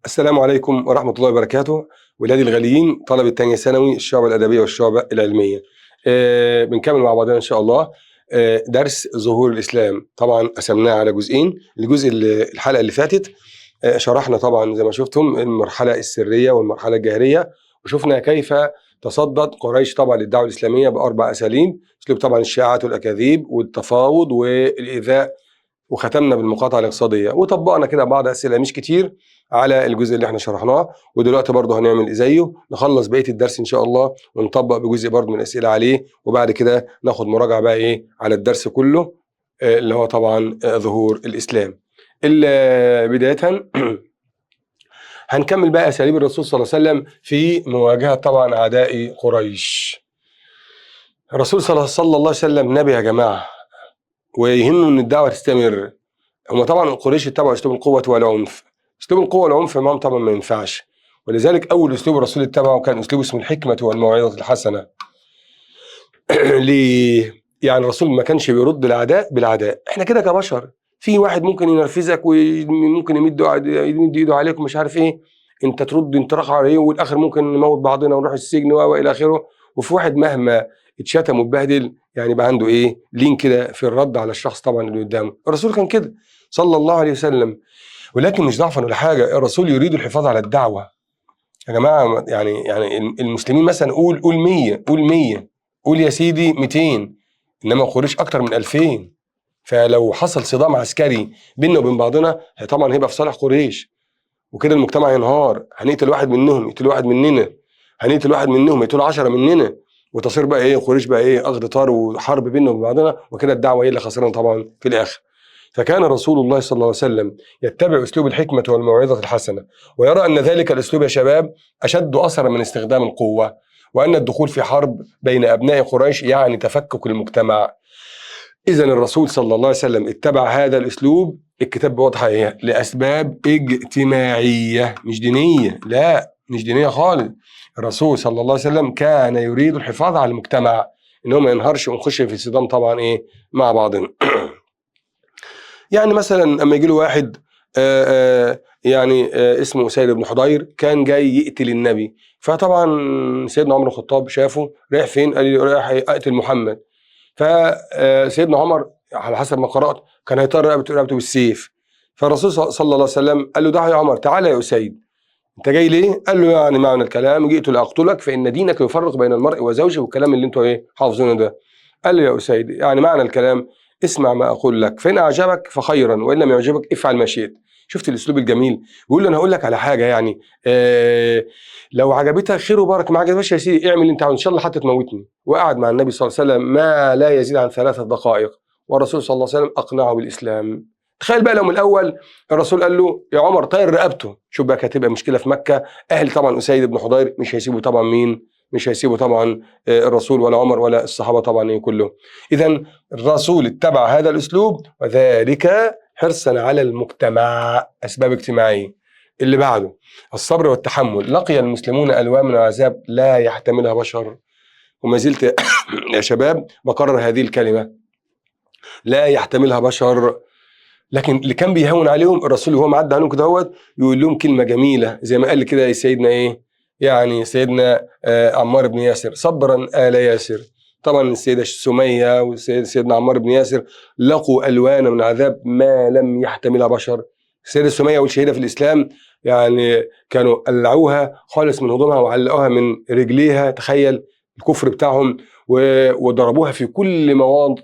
السلام عليكم ورحمة الله وبركاته. ولادي الغاليين، طلبة تانية ثانوي، الشعبة الأدبية والشعبة العلمية. بنكمل مع بعضنا إن شاء الله درس ظهور الإسلام. طبعا قسمناه على جزئين. الجزء اللي الحلقة اللي فاتت شرحنا طبعا زي ما شفتم المرحلة السرية والمرحلة الجهرية، وشفنا كيف تصدت قريش طبعا للدعوة الإسلامية بأربع أساليب: أسلوب طبعا الشائعات والأكاذيب والتفاوض والإيذاء، وختمنا بالمقاطعة الاقتصادية، وطبقنا كده بعض أسئلة مش كتير على الجزء اللي احنا شرحناه. ودلوقتي برضه هنعمل زيه، نخلص بقية الدرس إن شاء الله ونطبق بجزء برضه من الأسئلة عليه، وبعد كده ناخد مراجعة بقى إيه على الدرس كله اللي هو طبعا ظهور الإسلام. بداية هنكمل بقى أساليب الرسول صلى الله عليه وسلم في مواجهة طبعا أعداء قريش. الرسول صلى الله عليه وسلم نبي يا جماعة، ويهمه ان الدعوة تستمر. هم طبعا قريش اتبعوا اسلوب القوة والعنف. اسلوب القوة والعنف معهم طبعا ما ينفعش، ولذلك اول اسلوب الرسول اتبعه كان اسلوب اسمه الحكمة والموعظة الحسنة. ليه؟ يعني الرسول ما كانش بيرد العداء بالعداء. احنا كده كبشر، في واحد ممكن ينرفزك وممكن يمد ايده عليك ومش عارف ايه، انت ترد انت راخ عليه، والاخر ممكن نموت بعضنا ونروح السجن والى اخره. وفي واحد مهما اتشتم واتبهدل يعني بقى عنده ايه، لين كده في الرد على الشخص طبعا اللي قدامه. الرسول كان كده صلى الله عليه وسلم، ولكن مش ضعفا ولا حاجة، الرسول يريد الحفاظ على الدعوة يا جماعة. يعني المسلمين مثلا قول 100، قول 100، قول يا سيدي 200، انما قريش اكتر من 2000. فلو حصل صدام عسكري بيننا وبين بعضنا طبعا هيبقى في صالح قريش، وكده المجتمع ينهار. هنقتل واحد منهم يقتل واحد مننا، هنقتل واحد منهم يقتلوا 10 مننا، وتصير بقى ايه قريش بقى ايه اخذ طار وحرب بيننا وبين بعضنا، وكده الدعوة هي اللي خسرنا طبعا في الاخر. فكان رسول الله صلى الله عليه وسلم يتبع اسلوب الحكمة والموعظة الحسنة، ويرى ان ذلك الاسلوب يا شباب اشد اثرا من استخدام القوة، وان الدخول في حرب بين ابناء قريش يعني تفكك المجتمع. اذا الرسول صلى الله عليه وسلم اتبع هذا الاسلوب. الكتاب واضحة ايه؟ لاسباب اجتماعية مش دينية، لا مش دينية خالص. الرسول صلى الله عليه وسلم كان يريد الحفاظ على المجتمع، ان هو ما ينهارش ونخش في صدام طبعا ايه مع بعضنا. يعني مثلا اما يجي له واحد يعني اسمه أسيد بن حضير، كان جاي يقتل النبي، فطبعا سيدنا عمر الخطاب شافه رايح فين؟ قال لي رايح اقتل محمد. فسيدنا عمر على حسب ما قرأت كان هيطير رقبته بالسيف. فالرسول صلى الله عليه وسلم قال له دع يا عمر، تعالى يا أسيد، انت جاي ليه؟ قال له يعني معنى الكلام جئت لاقتلك فان دينك يفرق بين المرء وزوجه، والكلام اللي انتوا ايه حافظينه ده. قال له يا أسيد يعني معنى الكلام اسمع ما اقول لك، فان اعجبك فخيرا وان لم يعجبك افعل ما شئت. شفت الاسلوب الجميل؟ بيقول له انا هقول لك على حاجة يعني لو عجبتك خير وبركة، ما عجبتش يا سيدي اعمل اللي انت عاوزه ان شاء الله حتى تموتني. وقعد مع النبي صلى الله عليه وسلم ما لا يزيد عن 3 دقائق، والرسول صلى الله عليه وسلم اقنعه بالاسلام. تخيل بقى لو من الاول الرسول قال له يا عمر طير رقبته، شوف بقى كانت هتبقى مشكلة في مكة. اهل طبعا أسيد بن حضير مش هيسيبوا طبعا مين؟ مش هيسيبوا طبعا الرسول ولا عمر ولا الصحابة طبعا كلهم. اذا الرسول اتبع هذا الاسلوب، وذلك حرصا على المجتمع، اسباب اجتماعية. اللي بعده الصبر والتحمل. لقي المسلمون الوان من العذاب لا يحتملها بشر، وما زلت يا شباب بكرر هذه الكلمة، لا يحتملها بشر. لكن اللي كان بيهون عليهم الرسول وهو معدي عنهم كده اهوت يقول لهم كلمة جميلة زي ما قال كده سيدنا ايه يعني سيدنا عمار بن ياسر، صبرا آل ياسر. طبعا السيدة سميه وسيدنا عمار بن ياسر لقوا الوان من عذاب ما لم يحتملها بشر. السيدة سميه والشهيده في الاسلام يعني كانوا قلعوها خالص من هدومها وعلقوها من رجليها، تخيل الكفر بتاعهم، وضربوها في كل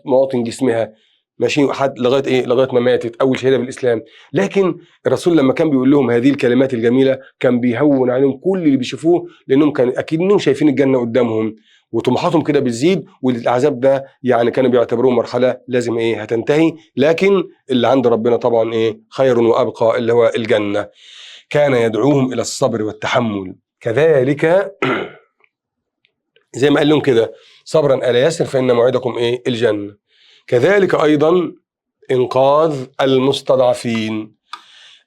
مواطن جسمها، ماشيين حد لغاية ايه، لغاية ما ماتت، اول شهيده بالاسلام. لكن الرسول لما كان بيقول لهم هذه الكلمات الجميلة كان بيهون عليهم كل اللي بيشوفوه، لانهم كانوا اكيد انهم شايفين الجنة قدامهم وطموحاتهم كده بتزيد، والعذاب ده يعني كانوا بيعتبروه مرحلة لازم ايه هتنتهي، لكن اللي عند ربنا طبعا ايه خير وابقى اللي هو الجنة. كان يدعوهم الى الصبر والتحمل، كذلك زي ما قال لهم كده صبرا آل ياسر فان موعدكم ايه الجنة. كذلك ايضا انقاذ المستضعفين.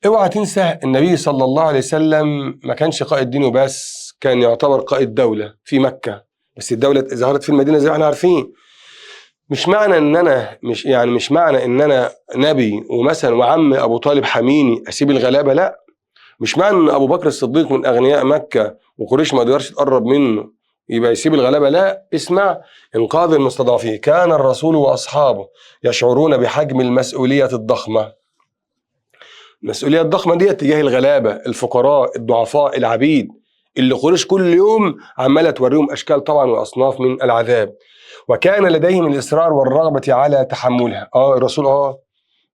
اوعى تنسى النبي صلى الله عليه وسلم ما كانش قائد دينه بس، كان يعتبر قائد دولة في مكة، بس الدولة ظهرت في المدينة زي ما احنا عارفين. مش معنى ان انا مش معنى ان انا نبي ومثلا وعم ابو طالب حميني اسيب الغلابة، لا. مش معنى ان ابو بكر الصديق من اغنياء مكة وقريش ما قدرش تقرب منه يبقى يسيب الغلابة، لا، اسمع، انقاذ المستضعفين. كان الرسول واصحابه يشعرون بحجم المسؤولية الضخمة. المسؤولية الضخمة دي تجاه الغلابة، الفقراء، الضعفاء، العبيد، اللي قريش كل يوم عماله توريهم اشكال طبعا واصناف من العذاب. وكان لديهم الاصرار والرغبة على تحملها. الرسول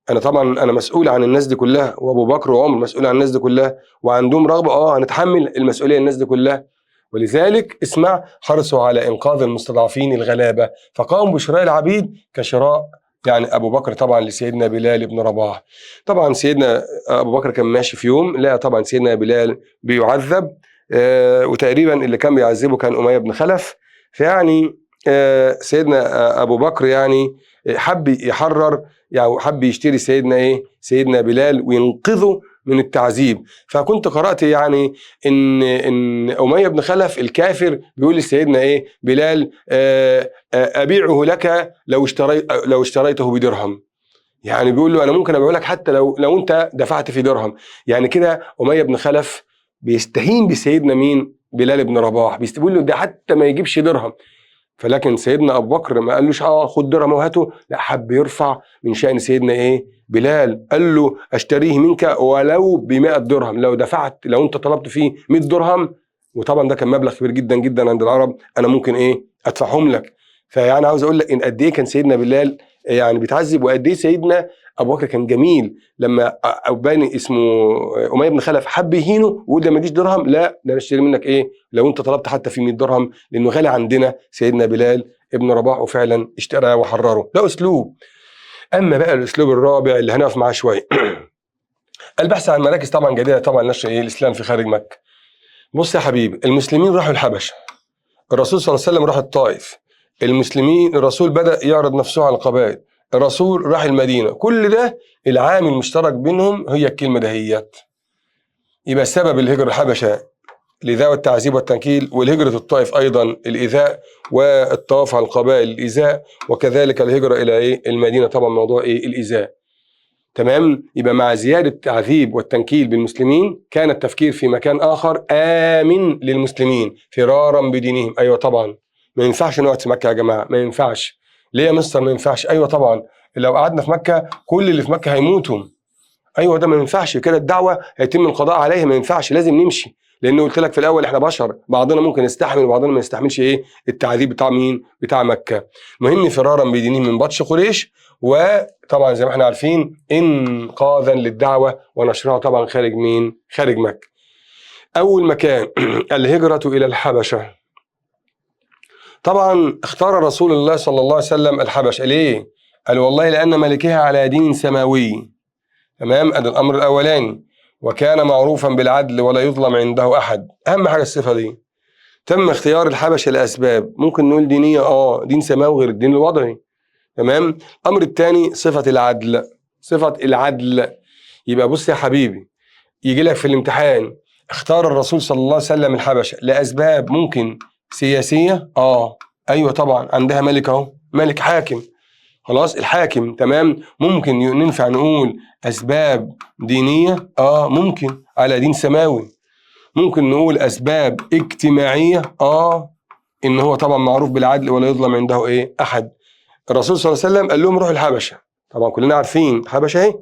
انا طبعا انا مسؤول عن الناس دي كلها، وابو بكر وعمر مسؤول عن الناس دي كلها، وعندهم رغبة هنتحمل المسؤولية الناس دي كلها. ولذلك اسمع، حرصوا على انقاذ المستضعفين الغلابة، فقاموا بشراء العبيد كشراء يعني ابو بكر طبعا لسيدنا بلال بن رباح. طبعا سيدنا ابو بكر كان ماشي في يوم، لقى طبعا سيدنا بلال بيعذب، وتقريبا اللي كان بيعذبه كان امية بن خلف. فيعني سيدنا ابو بكر يعني حب يحرر، يعني حب يشتري سيدنا ايه؟ سيدنا بلال وينقذه من التعذيب. فكنت قرأت يعني ان امية بن خلف الكافر بيقول لسيدنا ايه؟ بلال ابيعه لك لو اشتريته بدرهم. يعني بيقول له انا ممكن ابيعه لك حتى لو انت دفعت في درهم. يعني كده امية بن خلف بيستهين بسيدنا مين؟ بلال بن رباح، بيقول له ده حتى ما يجيبش درهم. فلكن سيدنا ابو بكر ما قالوش خد درهم وهاته، لا، حب يرفع من شأن سيدنا ايه؟ بلال. قال له اشتريه منك ولو ب100 درهم، لو دفعت، لو انت طلبت فيه 100 درهم، وطبعا ده كان مبلغ كبير جدا جدا عند العرب، انا ممكن ايه؟ ادفعهم لك. فيعني عاوز اقول لك ان قد ايه كان سيدنا بلال يعني بيتعذب، وقد ايه سيدنا ابو بكر كان جميل لما باني اسمه امية بن خلف حب يهينه ويقول ده ما يجيش درهم، لا ده انا اشتري منك ايه؟ لو انت طلبت حتى في 100 درهم، لانه غالي عندنا سيدنا بلال ابن رباح، وفعلا اشتراه وحرره. ده اسلوب. اما بقى الاسلوب الرابع اللي هنقف معاه شوية، البحث عن مراكز طبعا جديدة طبعا نشر ايه؟ الاسلام في خارج مكة. بص يا حبيبي، المسلمين راحوا الحبشة، الرسول صلى الله عليه وسلم راح الطائف، المسلمين الرسول بدأ يعرض نفسه على القبائل، الرسول راح المدينة. كل ده العامل المشترك بينهم هي الكلمة دهيت. يبقى سبب الهجرة الحبشة الإيذاء والتعذيب والتنكيل، والهجرة الطائف أيضا الإيذاء والطواف على القبائل الإيذاء، وكذلك الهجرة إلى إيه؟ المدينة طبعا موضوع إيه؟ الإيذاء. تمام؟ يبقى مع زيادة التعذيب والتنكيل بالمسلمين كان التفكير في مكان آخر آمن للمسلمين فرارا بدينهم. أيوة طبعا ما ينفعش نقعد في مكة يا جماعة، ما ينفعش. ليه يا مستر ما ينفعش؟ أيوة طبعا لو قعدنا في مكة كل اللي في مكة هيموتوا. أيوة ده ما ينفعش كده، الدعوة هيتم القضاء عليها، ما ينفعش، لازم نمشي. لأنه قلت لك في الأول إحنا بشر، بعضنا ممكن يستحمل وبعضنا ما يستحملش إيه؟ التعذيب بتاع مين؟ بتاع مكة. المهم فرارا بدينهم من بطش قريش، وطبعا زي ما احنا عارفين إنقاذا للدعوة ونشرها طبعا خارج مين؟ خارج مكة. أول مكان الهجرة إلى الحبشة. طبعا اختار رسول الله صلى الله عليه وسلم الحبشة ليه؟ قال والله لأن ملكها على دين سماوي. تمام، ادي الأمر الأولاني. وكان معروفا بالعدل ولا يظلم عنده أحد. أهم حاجة الصفة دي. تم اختيار الحبشة لأسباب ممكن نقول دينية، دين سماوي غير الدين الوضعي. تمام. الأمر الثاني صفة العدل. صفة العدل. يبقى بص يا حبيبي، يجي لك في الامتحان اختار الرسول صلى الله عليه وسلم الحبشة لأسباب ممكن سياسية، ايوه طبعا عندها ملك اهو، ملك حاكم، خلاص الحاكم. تمام. ممكن ننفع نقول اسباب دينية، ممكن على دين سماوي. ممكن نقول اسباب اجتماعية، ان هو طبعا معروف بالعدل ولا يظلم عنده ايه؟ احد. الرسول صلى الله عليه وسلم قال لهم روحوا الحبشة. طبعا كلنا عارفين الحبشة اهي،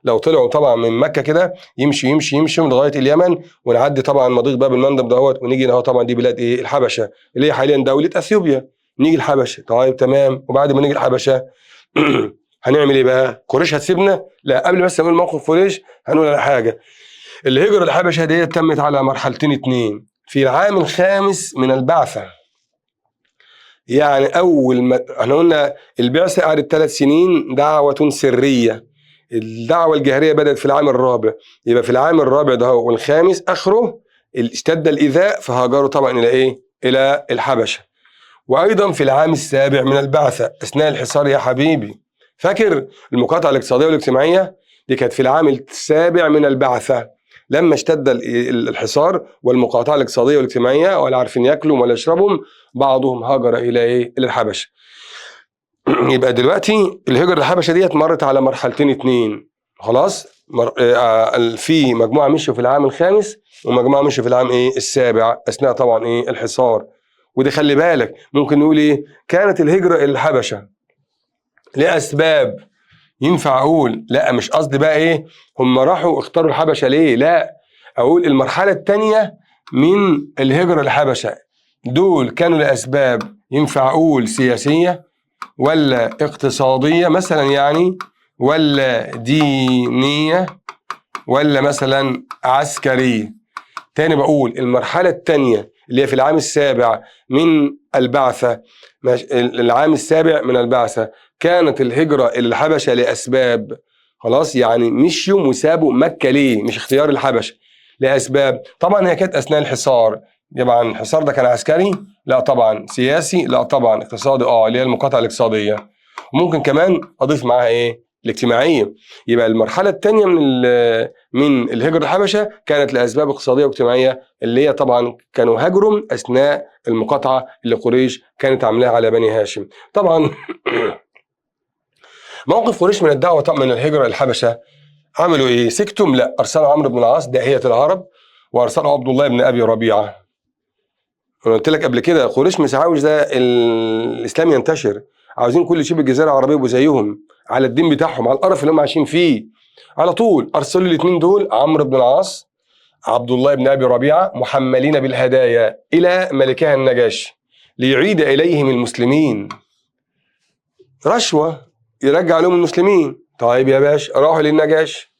لو طلعوا طبعا من مكة كده يمشي يمشي يمشي لغاية اليمن، ونعدي طبعا مضيق باب المندب دهوت، ونيجي اهو طبعا دي بلاد ايه؟ الحبشة اللي هي حاليا دولة اثيوبيا. نيجي الحبشة. طيب تمام. وبعد ما نيجي الحبشة هنعمل ايه بقى؟ قريش هتسيبنا؟ لا، قبل بس نقول موقف قريش هنقول على حاجة. الهجرة الحبشة ديت تمت على مرحلتين اتنين. في العام الخامس من البعثة، يعني اول ما احنا قلنا البعثة قعدت 3 سنين دعوه سرية، الدعوة الجهرية بدات في العام الرابع. يبقى في العام الرابع ده والخامس اخره اشتد الايذاء، فهاجروا طبعا الى ايه؟ الى الحبشة. وايضا في العام السابع من البعثة اثناء الحصار يا حبيبي، فاكر المقاطعة الاقتصادية والاجتماعية دي كانت في العام السابع من البعثة لما اشتد الحصار والمقاطعه الاقتصادية والاجتماعية، ولا عارفين ياكلوا ولا يشربوا، بعضهم هاجر الى ايه؟ الى الحبشة. يبقى دلوقتي الهجرة الحبشة ديت مرت على مرحلتين اتنين، خلاص؟ في مجموعة مشوا في العام الخامس ومجموعة مشوا في العام ايه؟ السابع، اثناء طبعا ايه؟ الحصار. ودي خلي بالك ممكن نقول ايه؟ كانت الهجرة الى الحبشة لاسباب. ينفع اقول لا مش قصدي بقى ايه هم راحوا اختاروا الحبشة ليه، لا اقول المرحلة الثانية من الهجرة الحبشة دول كانوا لاسباب، ينفع اقول سياسية ولا اقتصادية مثلا يعني، ولا دينية، ولا مثلا عسكرية. تاني بقول المرحلة الثانية اللي هي في العام السابع من البعثة، العام السابع من البعثة كانت الهجرة إلى الحبشة لأسباب. خلاص يعني مشيوا وسابوا مكة ليه؟ مش اختيار الحبشة، لأسباب. طبعا هي كانت أثناء الحصار. طبعا الحصار ده كان عسكري؟ لا طبعا. سياسي؟ لا طبعا. اقتصادي؟ اللي هي المقاطعة الاقتصادية. وممكن كمان أضيف معاها إيه؟ الاجتماعية. يبقى المرحلة الثانية من الهجرة الحبشة كانت لأسباب اقتصادية واجتماعية، اللي هي طبعا كانوا هاجروا أثناء المقاطعة اللي قريش كانت عاملاها على بني هاشم. طبعا موقف قريش من الدعوة من الهجرة الحبشة عملوا إيه؟ سكتم؟ لا، أرسلوا عمرو بن العاص داعية العرب، وأرسلوا عبد الله بن أبي ربيعة. أنا قلت لك قبل كده قريش مش عاوز ده الإسلام ينتشر، عاوزين كل شيء بالجزيرة العربية يبقوا زيهم على الدين بتاعهم، على القرف اللي هم عايشين فيه. على طول أرسلوا الاثنين دول، عمرو بن العاص عبد الله بن أبي ربيعة، محملين بالهدايا إلى ملكها النجاشي ليعيد إليهم المسلمين. رشوة يرجع لهم المسلمين. طيب يا باشا، راحوا للنجاشي.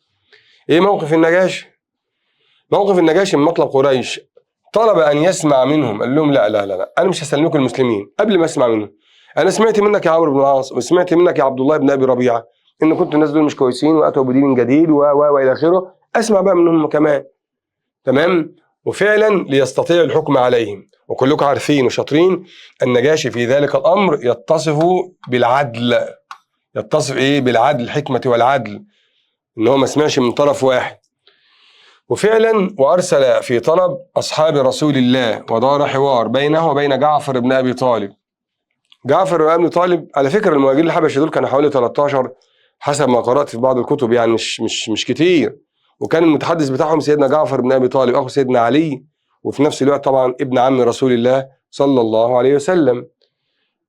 إيه موقف النجاشي؟ موقف النجاشي من مطلب قريش، طلب أن يسمع منهم. قال لهم لا لا لا, لا. أنا مش هسلمكم المسلمين قبل ما أسمع منهم. أنا سمعت منك يا عمرو بن العاص، وسمعت منك يا عبد الله بن أبي ربيعة إن كنتوا الناس دول مش كويسين وأتوا بدين جديد و و وإلى آخره، أسمع بقى منهم كمان. تمام؟ وفعلا ليستطيع الحكم عليهم. وكلكم عارفين وشاطرين النجاشي في ذلك الأمر يتصف بالعدل. يتصف إيه؟ بالعدل، الحكمة والعدل، إن هو ما سمعش من طرف واحد. وفعلا وأرسل في طلب أصحاب رسول الله، ودار حوار بينه وبين جعفر بن أبي طالب. جعفر بن أبي طالب على فكرة المهاجرين الحبشة دول كانوا حوالي 13 حسب ما قرأت في بعض الكتب، يعني مش كتير. وكان المتحدث بتاعهم سيدنا جعفر بن أبي طالب أخو سيدنا علي، وفي نفس الوقت طبعا ابن عم رسول الله صلى الله عليه وسلم.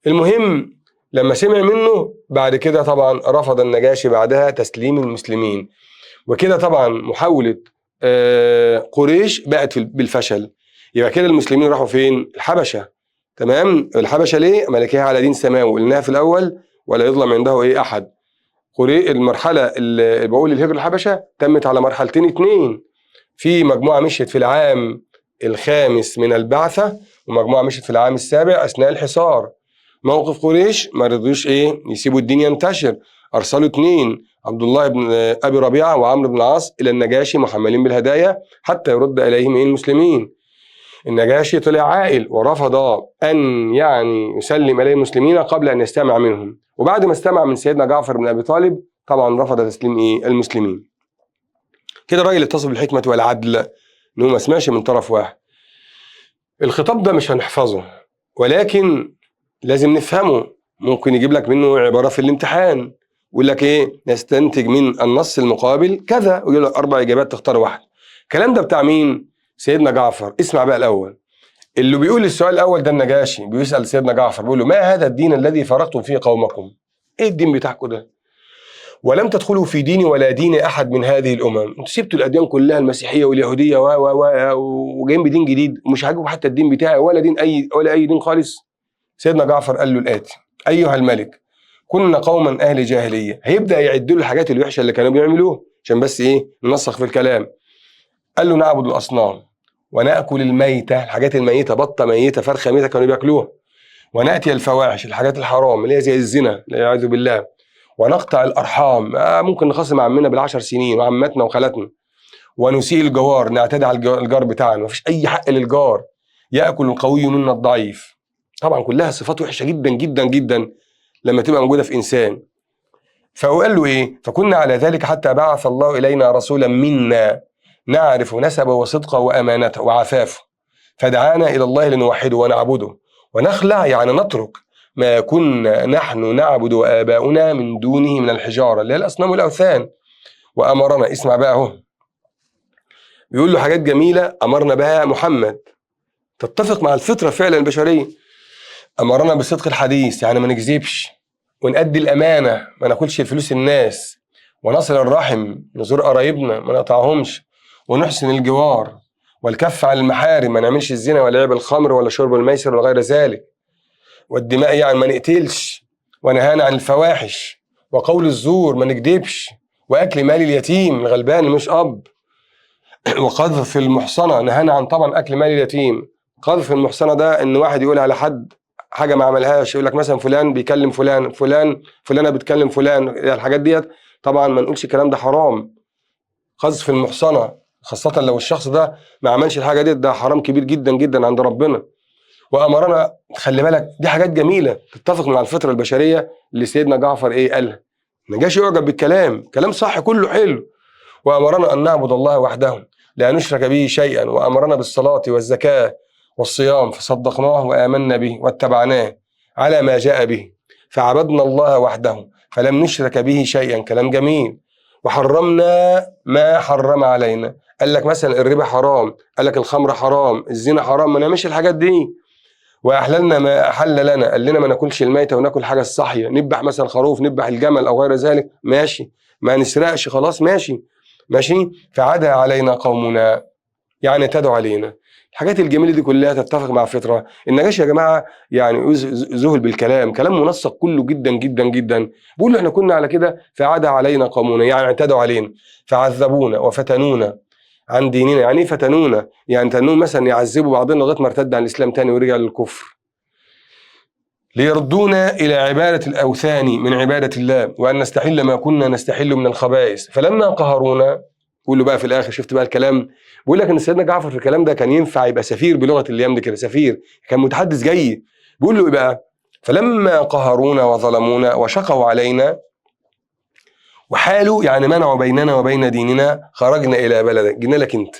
المهم لما سمع منه بعد كده طبعا رفض النجاشي بعدها تسليم المسلمين. وكده طبعا محاولة قريش بقت بالفشل. يبقى كده المسلمين راحوا فين؟ الحبشة. تمام؟ الحبشة ليه؟ ملكها على دين سماوي، قلناها في الأول، ولا يظلم عنده إيه أحد. المرحلة اللي بقول الهجرة الحبشة تمت على مرحلتين اتنين. في مجموعة مشيت في العام الخامس من البعثة، ومجموعة مشيت في العام السابع أثناء الحصار. موقف قريش ما رضيوش إيه؟ يسيبوا الدين ينتشر. أرسلوا اتنين، عبد الله بن أبي ربيعة وعمرو بن العاص، إلى النجاشي محملين بالهدايا حتى يرد إليهم إيه؟ المسلمين. النجاشي طلع عاقل ورفض أن يعني يسلم إليه المسلمين قبل أن يستمع منهم. وبعد ما استمع من سيدنا جعفر بن أبي طالب طبعا رفض تسليم إيه؟ المسلمين. كده الراجل اتصف بالحكمة والعدل، إنه ما سمعش من طرف واحد. الخطاب ده مش هنحفظه، ولكن لازم نفهمه. ممكن يجيب لك منه عبارة في الامتحان، ويقول لك إيه؟ نستنتج من النص المقابل كذا، ويقول لك 4 إجابات تختار واحدة. الكلام ده بتاع مين؟ سيدنا جعفر. اسمع بقى الأول. اللي بيقول السؤال الأول ده النجاشي، بيسأل سيدنا جعفر بيقول له ما هذا الدين الذي فرقتم فيه قومكم؟ إيه الدين بتاعكم ده؟ ولم تدخلوا في ديني ولا دين أحد من هذه الأمم. انتوا سبتوا الأديان كلها، المسيحية واليهودية و و و وجايين بدين جديد ومش عاجبكم حتى الدين بتاعي ولا دين أي ولا أي دين خالص. سيدنا جعفر قال له الآتي: أيها الملك، كنا قوما أهل جاهلية. هيبدأ يعد له الحاجات الوحشة اللي كانوا بيعملوها عشان بس إيه؟ ننسخ في الكلام. قال له نعبد الأصنام ونأكل الميتة، الحاجات الميتة، بطة ميتة، فرخة ميتة كانوا بياكلوها، ونأتي الفواحش، الحاجات الحرام اللي هي زي الزنا والعياذ بالله، ونقطع الأرحام، ممكن نخاصم عمنا بال10 سنين وعماتنا وخالاتنا، ونسيء الجوار، نعتدي على الجار بتاعنا، مفيش أي حق للجار، يأكل القوي منا الضعيف. طبعا كلها صفات وحشة جدا جدا جدا لما تبقى موجودة في إنسان. فقال له إيه؟ فكنا على ذلك حتى بعث الله إلينا رسولا منا نعرف نسبه وصدقه وأمانته وعفافه، فدعانا إلى الله لنوحده ونعبده ونخلع، يعني نترك ما كنا نحن نعبد وآباؤنا من دونه من الحجارة اللي هي الأصنام والأوثان، وأمرنا، اسمع بقى اهو، بيقول له حاجات جميلة أمرنا بها محمد، تتفق مع الفطرة فعلا البشرية. أمرنا بصدق الحديث، يعني ما نكذبش، ونأدي الأمانة، ما ناكلش فلوس الناس، ونصل الرحم، نزور قرايبنا ما نقطعهمش، ونحسن الجوار، والكف عن المحارم، ما نعملش الزنا ولا لعب الخمر ولا شرب الميسر ولا غير ذلك، والدماء يعني ما نقتلش، ونهانا عن الفواحش، وقول الزور ما نكذبش، واكل مال اليتيم الغلبان مش اب، وقذف المحصنه، نهانا عن طبعا اكل مال اليتيم. قذف المحصنه ده ان واحد يقول على حد حاجة ما عملهاش، يقول لك مثلا فلان بيكلم فلان، فلانه بتكلم فلان، الحاجات ديت طبعا ما نقولش الكلام ده حرام. قذف المحصنه خاصة لو الشخص ده ما عملش الحاجة ديت، ده حرام كبير جدا جدا عند ربنا. وامرنا، خلي بالك دي حاجات جميلة تتفق مع الفطرة البشرية اللي سيدنا جعفر ايه قالها. النجاشي يعجب بالكلام، كلام صح كله حلو. وامرنا ان نعبد الله وحده لا نشرك به شيئا، وامرنا بالصلاة والزكاة والصيام، فصدقناه وامنا به واتبعناه على ما جاء به، فعبدنا الله وحده فلم نشرك به شيئا، كلام جميل. وحرمنا ما حرم علينا، قال لك مثلا الربا حرام، قال لك الخمر حرام، الزنا حرام، ما نعملش الحاجات دي. واحللنا ما احل لنا، قال لنا ما ناكلش الميتة وناكل حاجة الصحية، نذبح مثلا خروف، نذبح الجمل او غير ذلك، ماشي. ما نسرقش، خلاص ماشي ماشي. فعدا علينا قومنا، يعني اعتدوا علينا. الحاجات الجميلة دي كلها تتفق مع فطره النجاشي يا جماعة، يعني ذهل بالكلام، كلام منسق كله جدا جدا جدا. بيقول احنا كنا على كده، فعدا علينا قومنا يعني اعتدوا علينا، فعذبونا وفتنونا عن ديننا. يعني ايه فتنونا؟ يعني تنون مثلا يعذبوا بعضنا لغاية ما ارتد عن الاسلام تاني ورجع للكفر. ليردونا الى عباده الاوثان من عباده الله، وان نستحل ما كنا نستحل من الخبائث. فلما قهرونا، بيقول له بقى في الاخر، شفت بقى الكلام، بيقول لك ان سيدنا جعفر في الكلام ده كان ينفع يبقى سفير بلغه الايام دي كده، سفير، كان متحدث جيد. بيقول له ايه بقى؟ فلما قهرونا وظلمونا وشقوا علينا وحالوا، يعني منعوا بيننا وبين ديننا، خرجنا الى بلدك، جينا لك انت.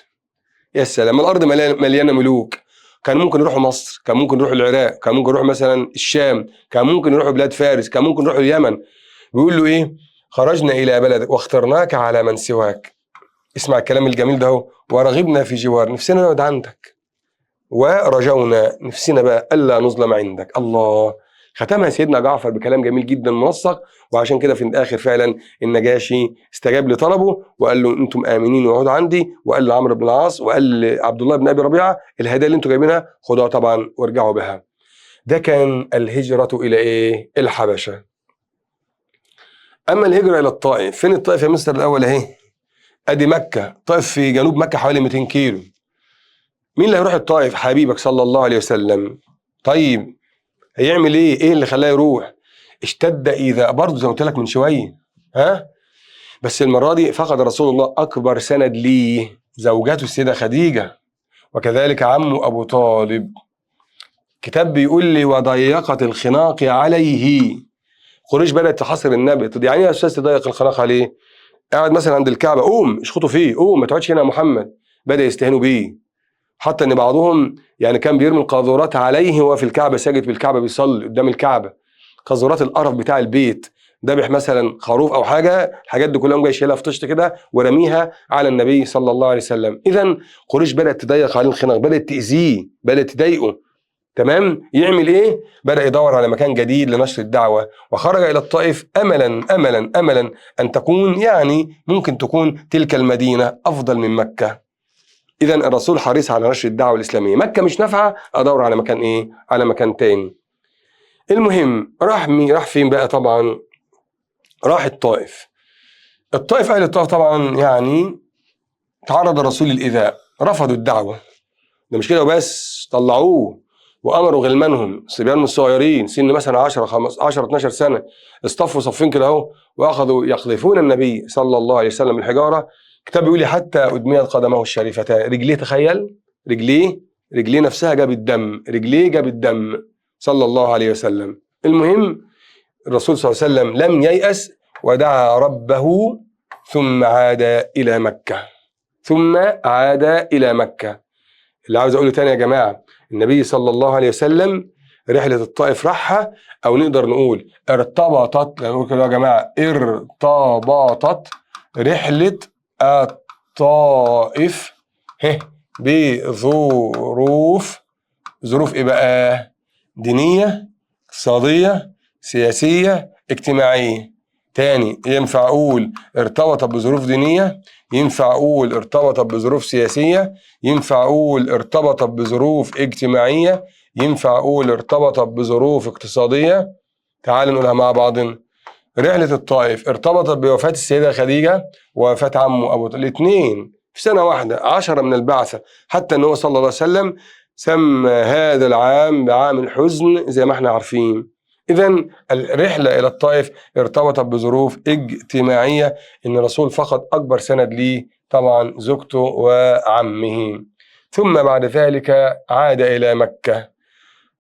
يا سلام، الارض مليانة ملوك، كان ممكن يروحوا مصر، كان ممكن يروحوا العراق، كان ممكن يروحوا مثلا الشام، كان ممكن يروحوا بلاد فارس، كان ممكن يروحوا اليمن. بيقول له ايه؟ خرجنا الى بلدك واخترناك على من سواك. اسمع الكلام الجميل ده اهو. ورغبنا في جوار، نفسنا نقعد عندك، ورجونا نفسنا بقى الا نظلم عندك. الله، ختمها سيدنا جعفر بكلام جميل جدا منسق. وعشان كده في الاخر فعلا النجاشي استجاب لطلبه وقال له انتم امنين واقعدوا عندي، وقال لعمرو بن العاص وقال لعبد الله بن ابي ربيعة الهدايا اللي انتم جايبينها خدوها طبعا وارجعوا بها. ده كان الهجرة الى ايه؟ الحبشة. اما الهجرة الى الطائف، فين الطائف يا مستر؟ الاول اهي، ادي مكة، الطائف في جنوب مكة حوالي 200 كيلو. مين اللي هيروح الطائف؟ حبيبك صلى الله عليه وسلم. طيب هيعمل ايه؟ ايه اللي خلاه يروح؟ اشتد ايذاء برضه زي ما قلت لك من شوية، ها؟ بس المرة دي فقد رسول الله اكبر سند ليه، زوجته السيدة خديجة، وكذلك عمه ابو طالب. كتاب بيقول لي وضيقت الخناق عليه. قريش بدات تحاصر النبي. طب يعني ايه يا استاذ تضيق الخناق عليه؟ قاعد مثلا عند الكعبة، قوم اشخطوا فيه، قوم ما تقعدش هنا يا محمد. بدا يستهينوا بيه، حتى ان بعضهم يعني كان بيرمي القاذورات عليه وهو في الكعبة، ساجد في الكعبة بيصلي قدام الكعبة، قاذورات القرف بتاع البيت، ذبح مثلا خروف او حاجة، الحاجات دي كلها جاي شايلها في طشت كده ورميها على النبي صلى الله عليه وسلم. اذا قريش بدات تضيق عليه الخناق، بدات تاذيه، بدات تضايقه. تمام؟ يعمل ايه؟ بدا يدور على مكان جديد لنشر الدعوة، وخرج الى الطائف املا املا املا ان تكون، يعني ممكن تكون تلك المدينة افضل من مكة. اذا الرسول حريص على نشر الدعوة الاسلامية، مكة مش نافعة، ادور على مكان ايه؟ على مكان تاني. المهم راح فين بقى؟ طبعا راح الطائف. الطائف، اهل الطائف طبعا يعني تعرض الرسول للايذاء، رفضوا الدعوة. ده مش كده وبس، طلعوه وامروا غلمانهم، صبيان الصغيرين سن مثلا 10 15 12 سنة، اصطفوا صفين كده اهو، واخذوا يقذفون النبي صلى الله عليه وسلم الحجارة. كتاب بيقول لي حتى ادميت قدمه الشريفتان، رجليه، تخيل، رجليه نفسها جاب الدم، رجليه جاب الدم صلى الله عليه وسلم. المهم الرسول صلى الله عليه وسلم لم ييأس ودعا ربه، ثم عاد الى مكة، ثم عاد الى مكة. اللي عاوز اقوله تاني يا جماعة، النبي صلى الله عليه وسلم رحلة الطائف راحها، او نقدر نقول ارتبطت، نقول كده يا جماعة، ارتبطت رحلة الطائف بظروف، ظروف ايه بقى؟ دينية، اقتصادية، سياسية، اجتماعية. تاني ينفع اقول ارتبطت بظروف دينية، ينفع اقول ارتبطت بظروف سياسية، ينفع اقول ارتبطت بظروف اجتماعية، ينفع اقول ارتبطت بظروف اقتصادية. تعال نقولها مع بعض. رحلة الطائف ارتبطت بوفاة السيدة خديجة ووفاة عمه أبو طالب، الاثنين في سنة واحدة، 10 من البعثة. حتى أنه صلى الله عليه وسلم سمى هذا العام بعام الحزن زي ما احنا عارفين. إذن الرحلة إلى الطائف ارتبطت بظروف اجتماعية، إن الرسول فقد أكبر سند ليه طبعا زوجته وعمه. ثم بعد ذلك عاد إلى مكة.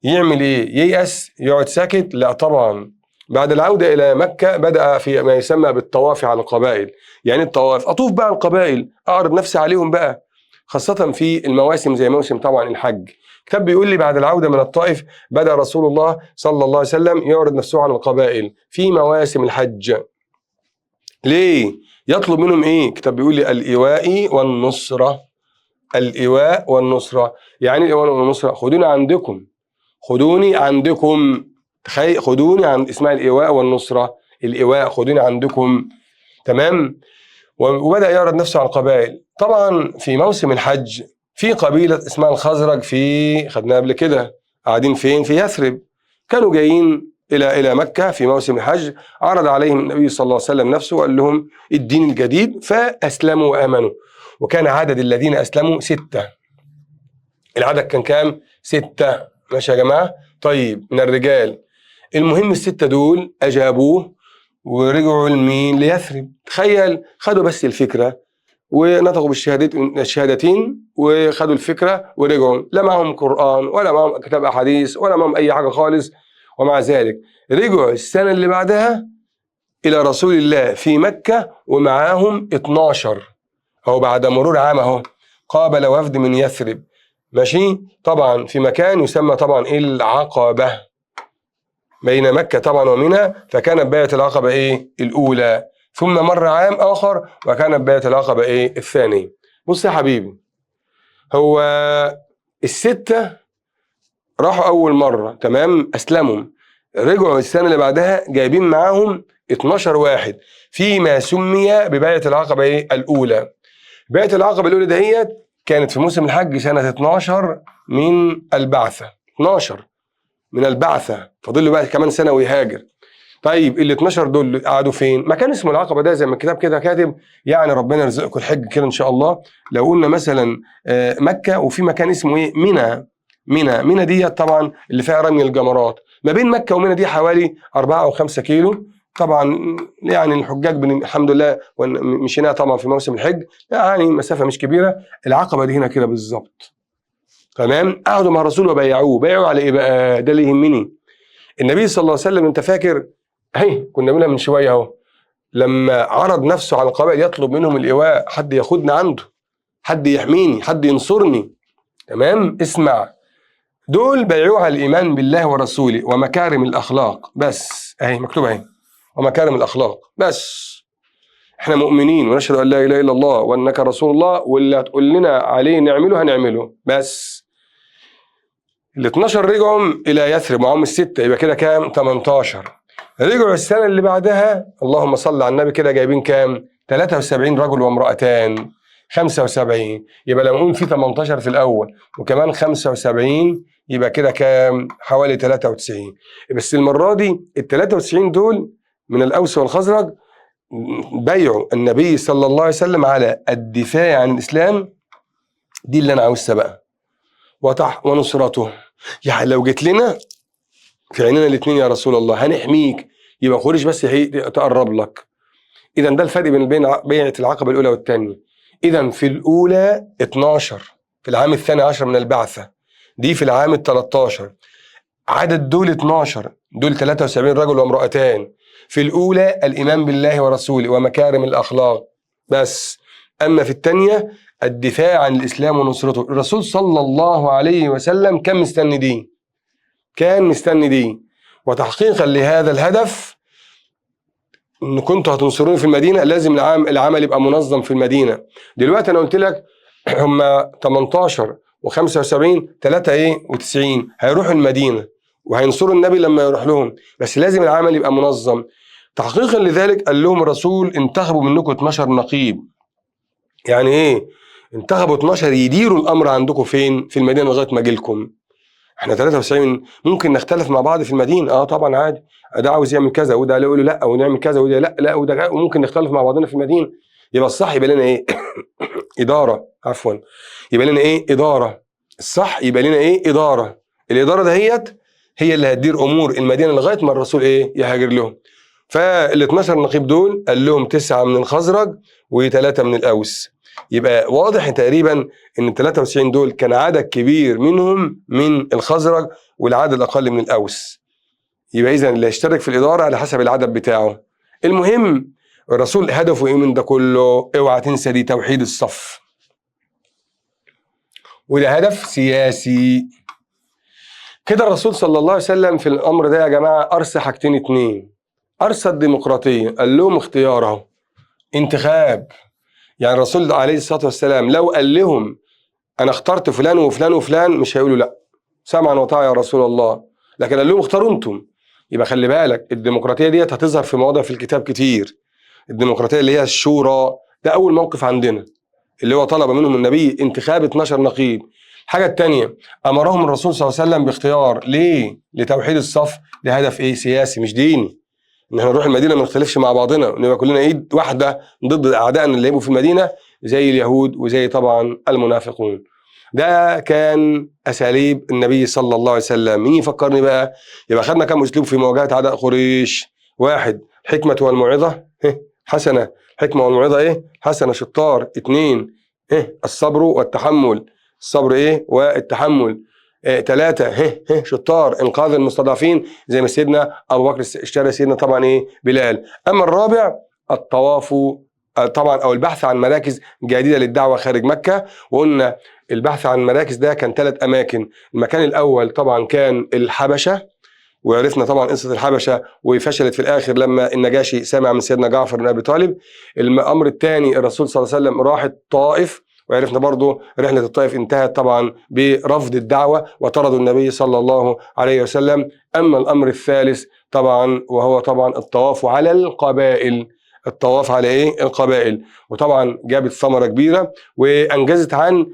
يعمل إيه؟ ييأس؟ يقعد ساكت؟ لا طبعا. بعد العودة إلى مكة بدأ في ما يسمى بالطواف على القبائل. يعني الطواف، أطوف بقى القبائل، أعرض نفسي عليهم بقى، خاصة في المواسم زي موسم طبعا الحج. كتاب بيقول لي بعد العودة من الطائف بدأ رسول الله صلى الله عليه وسلم يعرض نفسه على القبائل في مواسم الحج. ليه؟ يطلب منهم إيه؟ كتاب بيقول لي الإيواء والنصرة. الإيواء والنصرة، يعني الإيواء والنصرة، خدوني عندكم، خدوني عندكم، تخيل، خدوني عند، اسمها الإيواء والنصرة، الإيواء خدوني عندكم، تمام. وبدأ يعرض نفسه على القبائل. طبعا في موسم الحج في قبيلة اسمها الخزرج، في خدناها قبل كده، قاعدين فين؟ في يثرب. كانوا جايين إلى مكة في موسم الحج، عرض عليهم النبي صلى الله عليه وسلم نفسه وقال لهم الدين الجديد، فأسلموا وآمنوا. وكان عدد الذين أسلموا 6. العدد كان كام؟ 6. ماشي يا جماعة؟ طيب من الرجال. المهم ال6 دول أجابوه ورجعوا لمين؟ ليثرب. تخيل، خدوا بس الفكرة ونطقوا بالشهادتين وخدوا الفكرة ورجعوا، لا معهم قرآن ولا معهم كتاب أحاديث ولا معهم أي حاجة خالص. ومع ذلك رجعوا السنة اللي بعدها إلى رسول الله في مكة ومعاهم 12، أو بعد مرور عام أهو قابل وفد من يثرب، ماشي، طبعا في مكان يسمى طبعا إيه؟ العقبة، بين مكة طبعا ومنى، فكانت بيعة العقبة إيه؟ الأولى. ثم مر عام آخر وكانت بيعة العقبة إيه؟ الثانية. بص يا حبيبي، هو ال6 راحوا أول مرة، تمام، أسلموا، رجعوا السنة اللي بعدها جايبين معاهم 12 واحد فيما سمي ببيعة العقبة إيه؟ الأولى. بيعة العقبة الأولى دهيت كانت في موسم الحج سنة 12 من البعثة، 12 من البعثة، فاضل له بقى كمان سنة ويهاجر. طيب ال 12 دول قعدوا فين؟ مكان اسمه العقبة ده زي ما الكتاب كده كاتب، يعني ربنا يرزقكم الحج كده إن شاء الله. لو قلنا مثلا مكة، وفي مكان اسمه إيه؟ منى. منى، منى دي طبعا اللي فيها رمي الجمرات، ما بين مكة ومنى دي حوالي 4 أو 5 كيلو. طبعا يعني الحجاج الحمد لله مشيناها طبعا في موسم الحج، يعني مسافة مش كبيرة. العقبة دي هنا كده بالظبط، تمام. قعدوا مع الرسول وبيعوه. بيعوه على ايه بقى؟ ده اللي يهمني. النبي صلى الله عليه وسلم، انت فاكر اهي كنا بنقولها من شوية اهو، لما عرض نفسه على القبائل يطلب منهم الايواء، حد ياخدني عنده، حد يحميني، حد ينصرني، تمام. اسمع، دول بيعوه على الايمان بالله ورسوله ومكارم الاخلاق، بس اهي مكتوبة اهي، ومكارم الاخلاق بس. احنا مؤمنين ونشهد ان لا اله الا الله وانك رسول الله، واللي هتقول لنا عليه نعمله هنعمله بس. ال 12 رجعوا الى يثرب معاهم ال6، يبقى كده كام؟ 18. رجعوا السنة اللي بعدها، اللهم صل على النبي، كده جايبين كام؟ 73 رجل وامرأتان، 75. يبقى لما نقول في 18 في الاول وكمان 75، يبقى كده كام؟ حوالي 93. بس المرة دي ال 93 دول من الاوس والخزرج بيعوا النبي صلى الله عليه وسلم على الدفاع عن الاسلام. دي اللي انا عاوزها بقى، ونصرته. يعني لو جيت لنا في عيننا الاثنين يا رسول الله هنحميك، يبقى قريش بس هي تقرب لك. اذا ده الفرق بين بيعه العقبة الاولى والثانية. اذا في الاولى 12 في العام 12 من البعثة، دي في العام 13. عدد دول 12، دول 73 رجل وامرأتان. في الاولى الايمان بالله ورسوله ومكارم الاخلاق بس، اما في الثانية الدفاع عن الاسلام ونصرته. الرسول صلى الله عليه وسلم كان مستني دي، كان مستني دي. وتحقيقا لهذا الهدف ان كنتوا هتنصروني في المدينة لازم العمل يبقى منظم في المدينة. دلوقتي انا قلت لك هم 18 و75 3 ايه و90 هيروحوا المدينة وهينصروا النبي لما يروح لهم، بس لازم العمل يبقى منظم. تحقيقا لذلك قال لهم الرسول انتخبوا منكم 12 نقيب. يعني ايه؟ انتخبوا 12 يديروا الامر عندكم فين؟ في المدينة لغاية ما اجي لكم. احنا 93 ممكن نختلف مع بعض في المدينة، طبعا عادي، ده عاوز يعمل كذا وده يقول له لا ونعمل كذا وده لا لا وده، وممكن نختلف مع بعضنا في المدينة. يبقى الصح يبقى لنا ايه؟ ادارة، عفوا، يبقى لنا ايه؟ ادارة. الصح يبقى لنا ايه؟ ادارة. الادارة دهيت هي اللي هتدير امور المدينة لغاية ما الرسول ايه؟ يهاجر لهم. فال 12 نقيب دول قال لهم 9 من الخزرج و3 من الاوس. يبقى واضح تقريبا ان ال 93 دول كان عدد كبير منهم من الخزرج والعدد الاقل من الاوس. يبقى اذا اللي هيشترك في الادارة على حسب العدد بتاعه. المهم الرسول هدفه ايه من ده كله؟ اوعى تنسى دي توحيد الصف، وده هدف سياسي. كده الرسول صلى الله عليه وسلم في الامر ده يا جماعة ارسى حاجتين اتنين. ارسى الديمقراطية، قال لهم اختياره انتخاب. يعني الرسول عليه الصلاة والسلام لو قال لهم انا اخترت فلان وفلان وفلان مش هيقولوا لا، سمعا وطاعة يا رسول الله، لكن قال لهم اختاروا انتم. يبقى خلي بالك الديمقراطية ديت هتظهر في مواضع في الكتاب كتير. الديمقراطية اللي هي الشورى، ده اول موقف عندنا اللي هو طلب منهم النبي انتخاب 12 نقيب. الحاجة الثانية امرهم الرسول صلى الله عليه وسلم باختيار، ليه؟ لتوحيد الصف، لهدف ايه؟ سياسي مش ديني. ان احنا نروح المدينة ما نختلفش مع بعضنا، ونبقى كلنا ايد واحدة ضد اعدائنا اللي هيبقوا في المدينة زي اليهود وزي طبعا المنافقون. ده كان اساليب النبي صلى الله عليه وسلم. مين يفكرني بقى؟ يبقى خدنا كام اسلوب في مواجهة اعداء قريش؟ واحد، الحكمة والموعظة حسنه، الحكمة والموعظة ايه؟ حسنه، شطار. 2 الصبر والتحمل، الصبر ايه؟ والتحمل. 3 شطار، انقاذ المستضعفين زي ما سيدنا ابو بكر اشترى سيدنا طبعا ايه؟ بلال. اما الرابع الطواف طبعا او البحث عن مراكز جديدة للدعوة خارج مكة. وقلنا البحث عن مراكز ده كان 3 اماكن. المكان الاول طبعا كان الحبشة، وعرفنا طبعا قصة الحبشة وفشلت في الاخر لما النجاشي سمع من سيدنا جعفر بن ابي طالب. الامر الثاني الرسول صلى الله عليه وسلم راح الطائف، وعرفنا برضو رحلة الطائف انتهت طبعا برفض الدعوة وطردوا النبي صلى الله عليه وسلم. أما الأمر الثالث طبعا وهو طبعا الطواف على القبائل، الطواف على إيه؟ القبائل. وطبعا جابت ثمرة كبيرة وأنجزت عن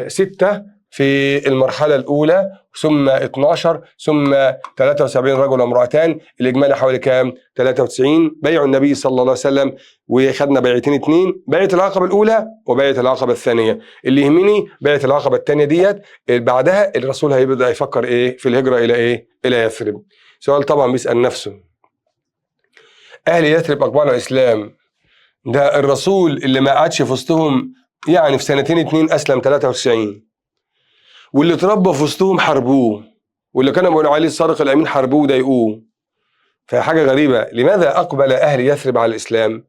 6 في المرحلة الأولى، ثم 12، ثم 73 رجل وامرأتان، الإجمالي حوالي كام؟ 93. بيع النبي صلى الله عليه وسلم، وخدنا بيعتين 2، بيعة العقبة الأولى وبيعة العقبة الثانية. اللي يهمني بيعة العقبة الثانية ديت، بعدها الرسول هيبدأ يفكر إيه؟ في الهجرة إلى إيه؟ إلى يثرب. سؤال طبعا بيسأل نفسه، أهل يثرب أقبلوا الإسلام، ده الرسول اللي ما قعدش في وسطهم يعني في 2 سنين أسلم 93، واللي اتربى في وسطهم حاربوه، واللي كانوا بيقولوا عليه الصادق الامين حاربوه وضايقوه. فحاجه غريبة، لماذا اقبل اهل يثرب على الاسلام؟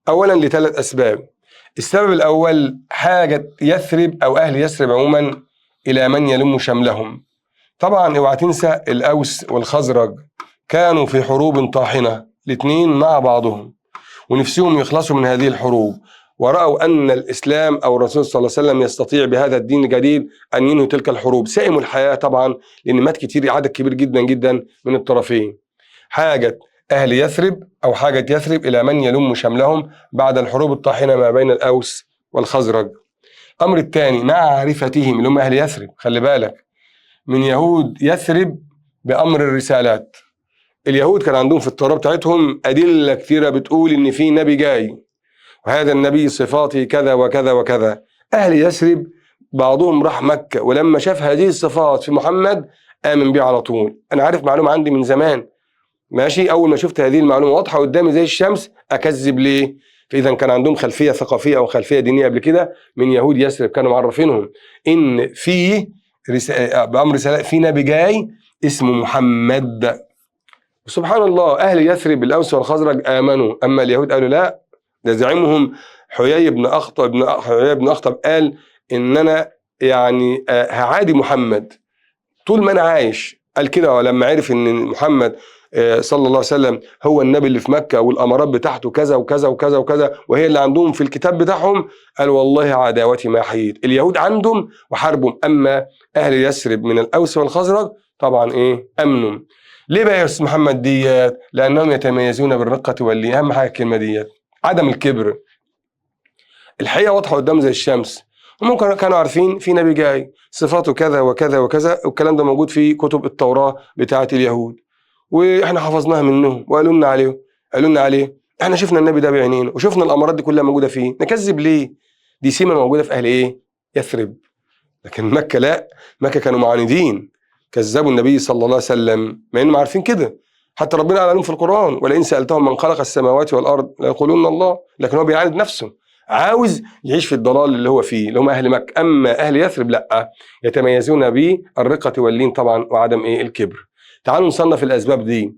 اولا لثلاث اسباب. السبب الاول حاجة يثرب او اهل يثرب عموما الى من يلم شملهم. طبعا اوعى تنسى الاوس والخزرج كانوا في حروب طاحنة الاثنين مع بعضهم، ونفسهم يخلصوا من هذه الحروب، ورأوا أن الإسلام أو الرسول صلى الله عليه وسلم يستطيع بهذا الدين الجديد أن ينهي تلك الحروب. سئموا الحياة طبعا لأن مات كتير، عدد كبير جدا جدا من الطرفين. حاجة أهل يثرب أو حاجة يثرب إلى من يلم شملهم بعد الحروب الطاحنة ما بين الأوس والخزرج. الأمر الثاني معرفتهم اللي هم أهل يثرب، خلي بالك من يهود يثرب بأمر الرسالات. اليهود كان عندهم في التوراة بتاعتهم أدلة كثيرة بتقول إن في نبي جاي، وهذا النبي صفاته كذا وكذا وكذا. أهل يثرب بعضهم راح مكة، ولما شاف هذه الصفات في محمد آمن بيه على طول. أنا عارف معلومة عندي من زمان، ماشي، أول ما شفت هذه المعلومة واضحة قدامي زي الشمس أكذب ليه؟ فإذا كان عندهم خلفية ثقافية أو خلفية دينية قبل كده من يهود يثرب، كانوا معرفينهم إن في بأمر رسالة في نبي جاي اسمه محمد. سبحان الله، أهل يثرب الأوس والخزرج آمنوا، أما اليهود قالوا لا. ده زعيمهم حيي بن أخطب قال إن أنا يعني هعادي محمد طول ما أنا عايش، قال كده لما عرف ان محمد صلى الله عليه وسلم هو النبي اللي في مكة والأمارات بتاعته كذا وكذا وكذا وكذا، وهي اللي عندهم في الكتاب بتاعهم، قال والله عداوتي ما حييت. اليهود عندهم وحاربهم، أما أهل يثرب من الأوس والخزرج طبعا إيه؟ أمنوا. ليه بقى يا أستاذ محمد ديت؟ لأنهم يتميزون بالرقة واللين. أهم حاجة الكلمة ديت، عدم الكبر. الحقيقة واضحة قدام زي الشمس، هم كانوا عارفين في نبي جاي صفاته كذا وكذا وكذا، والكلام ده موجود في كتب التوراة بتاعة اليهود، واحنا حفظناها منهم وقالوا لنا عليه، قالوا لنا عليه، احنا شفنا النبي ده بعينينا وشفنا الامارات دي كلها موجودة فيه، نكذب ليه؟ دي سمه موجودة في اهل ايه؟ يثرب. لكن مكة لا، مكة كانوا معاندين، كذبوا النبي صلى الله عليه وسلم مع انهم عارفين كده، حتى ربنا قال لهم في القران ولئن سالتهم من خلق السماوات والارض ليقولون الله، لكن هو بيعاند نفسه، عاوز يعيش في الضلال اللي هو فيه، اللي هم اهل مكة. اما اهل يثرب لا، يتميزون بالرقه واللين طبعا وعدم ايه؟ الكبر. تعالوا نصنف الأسباب دي.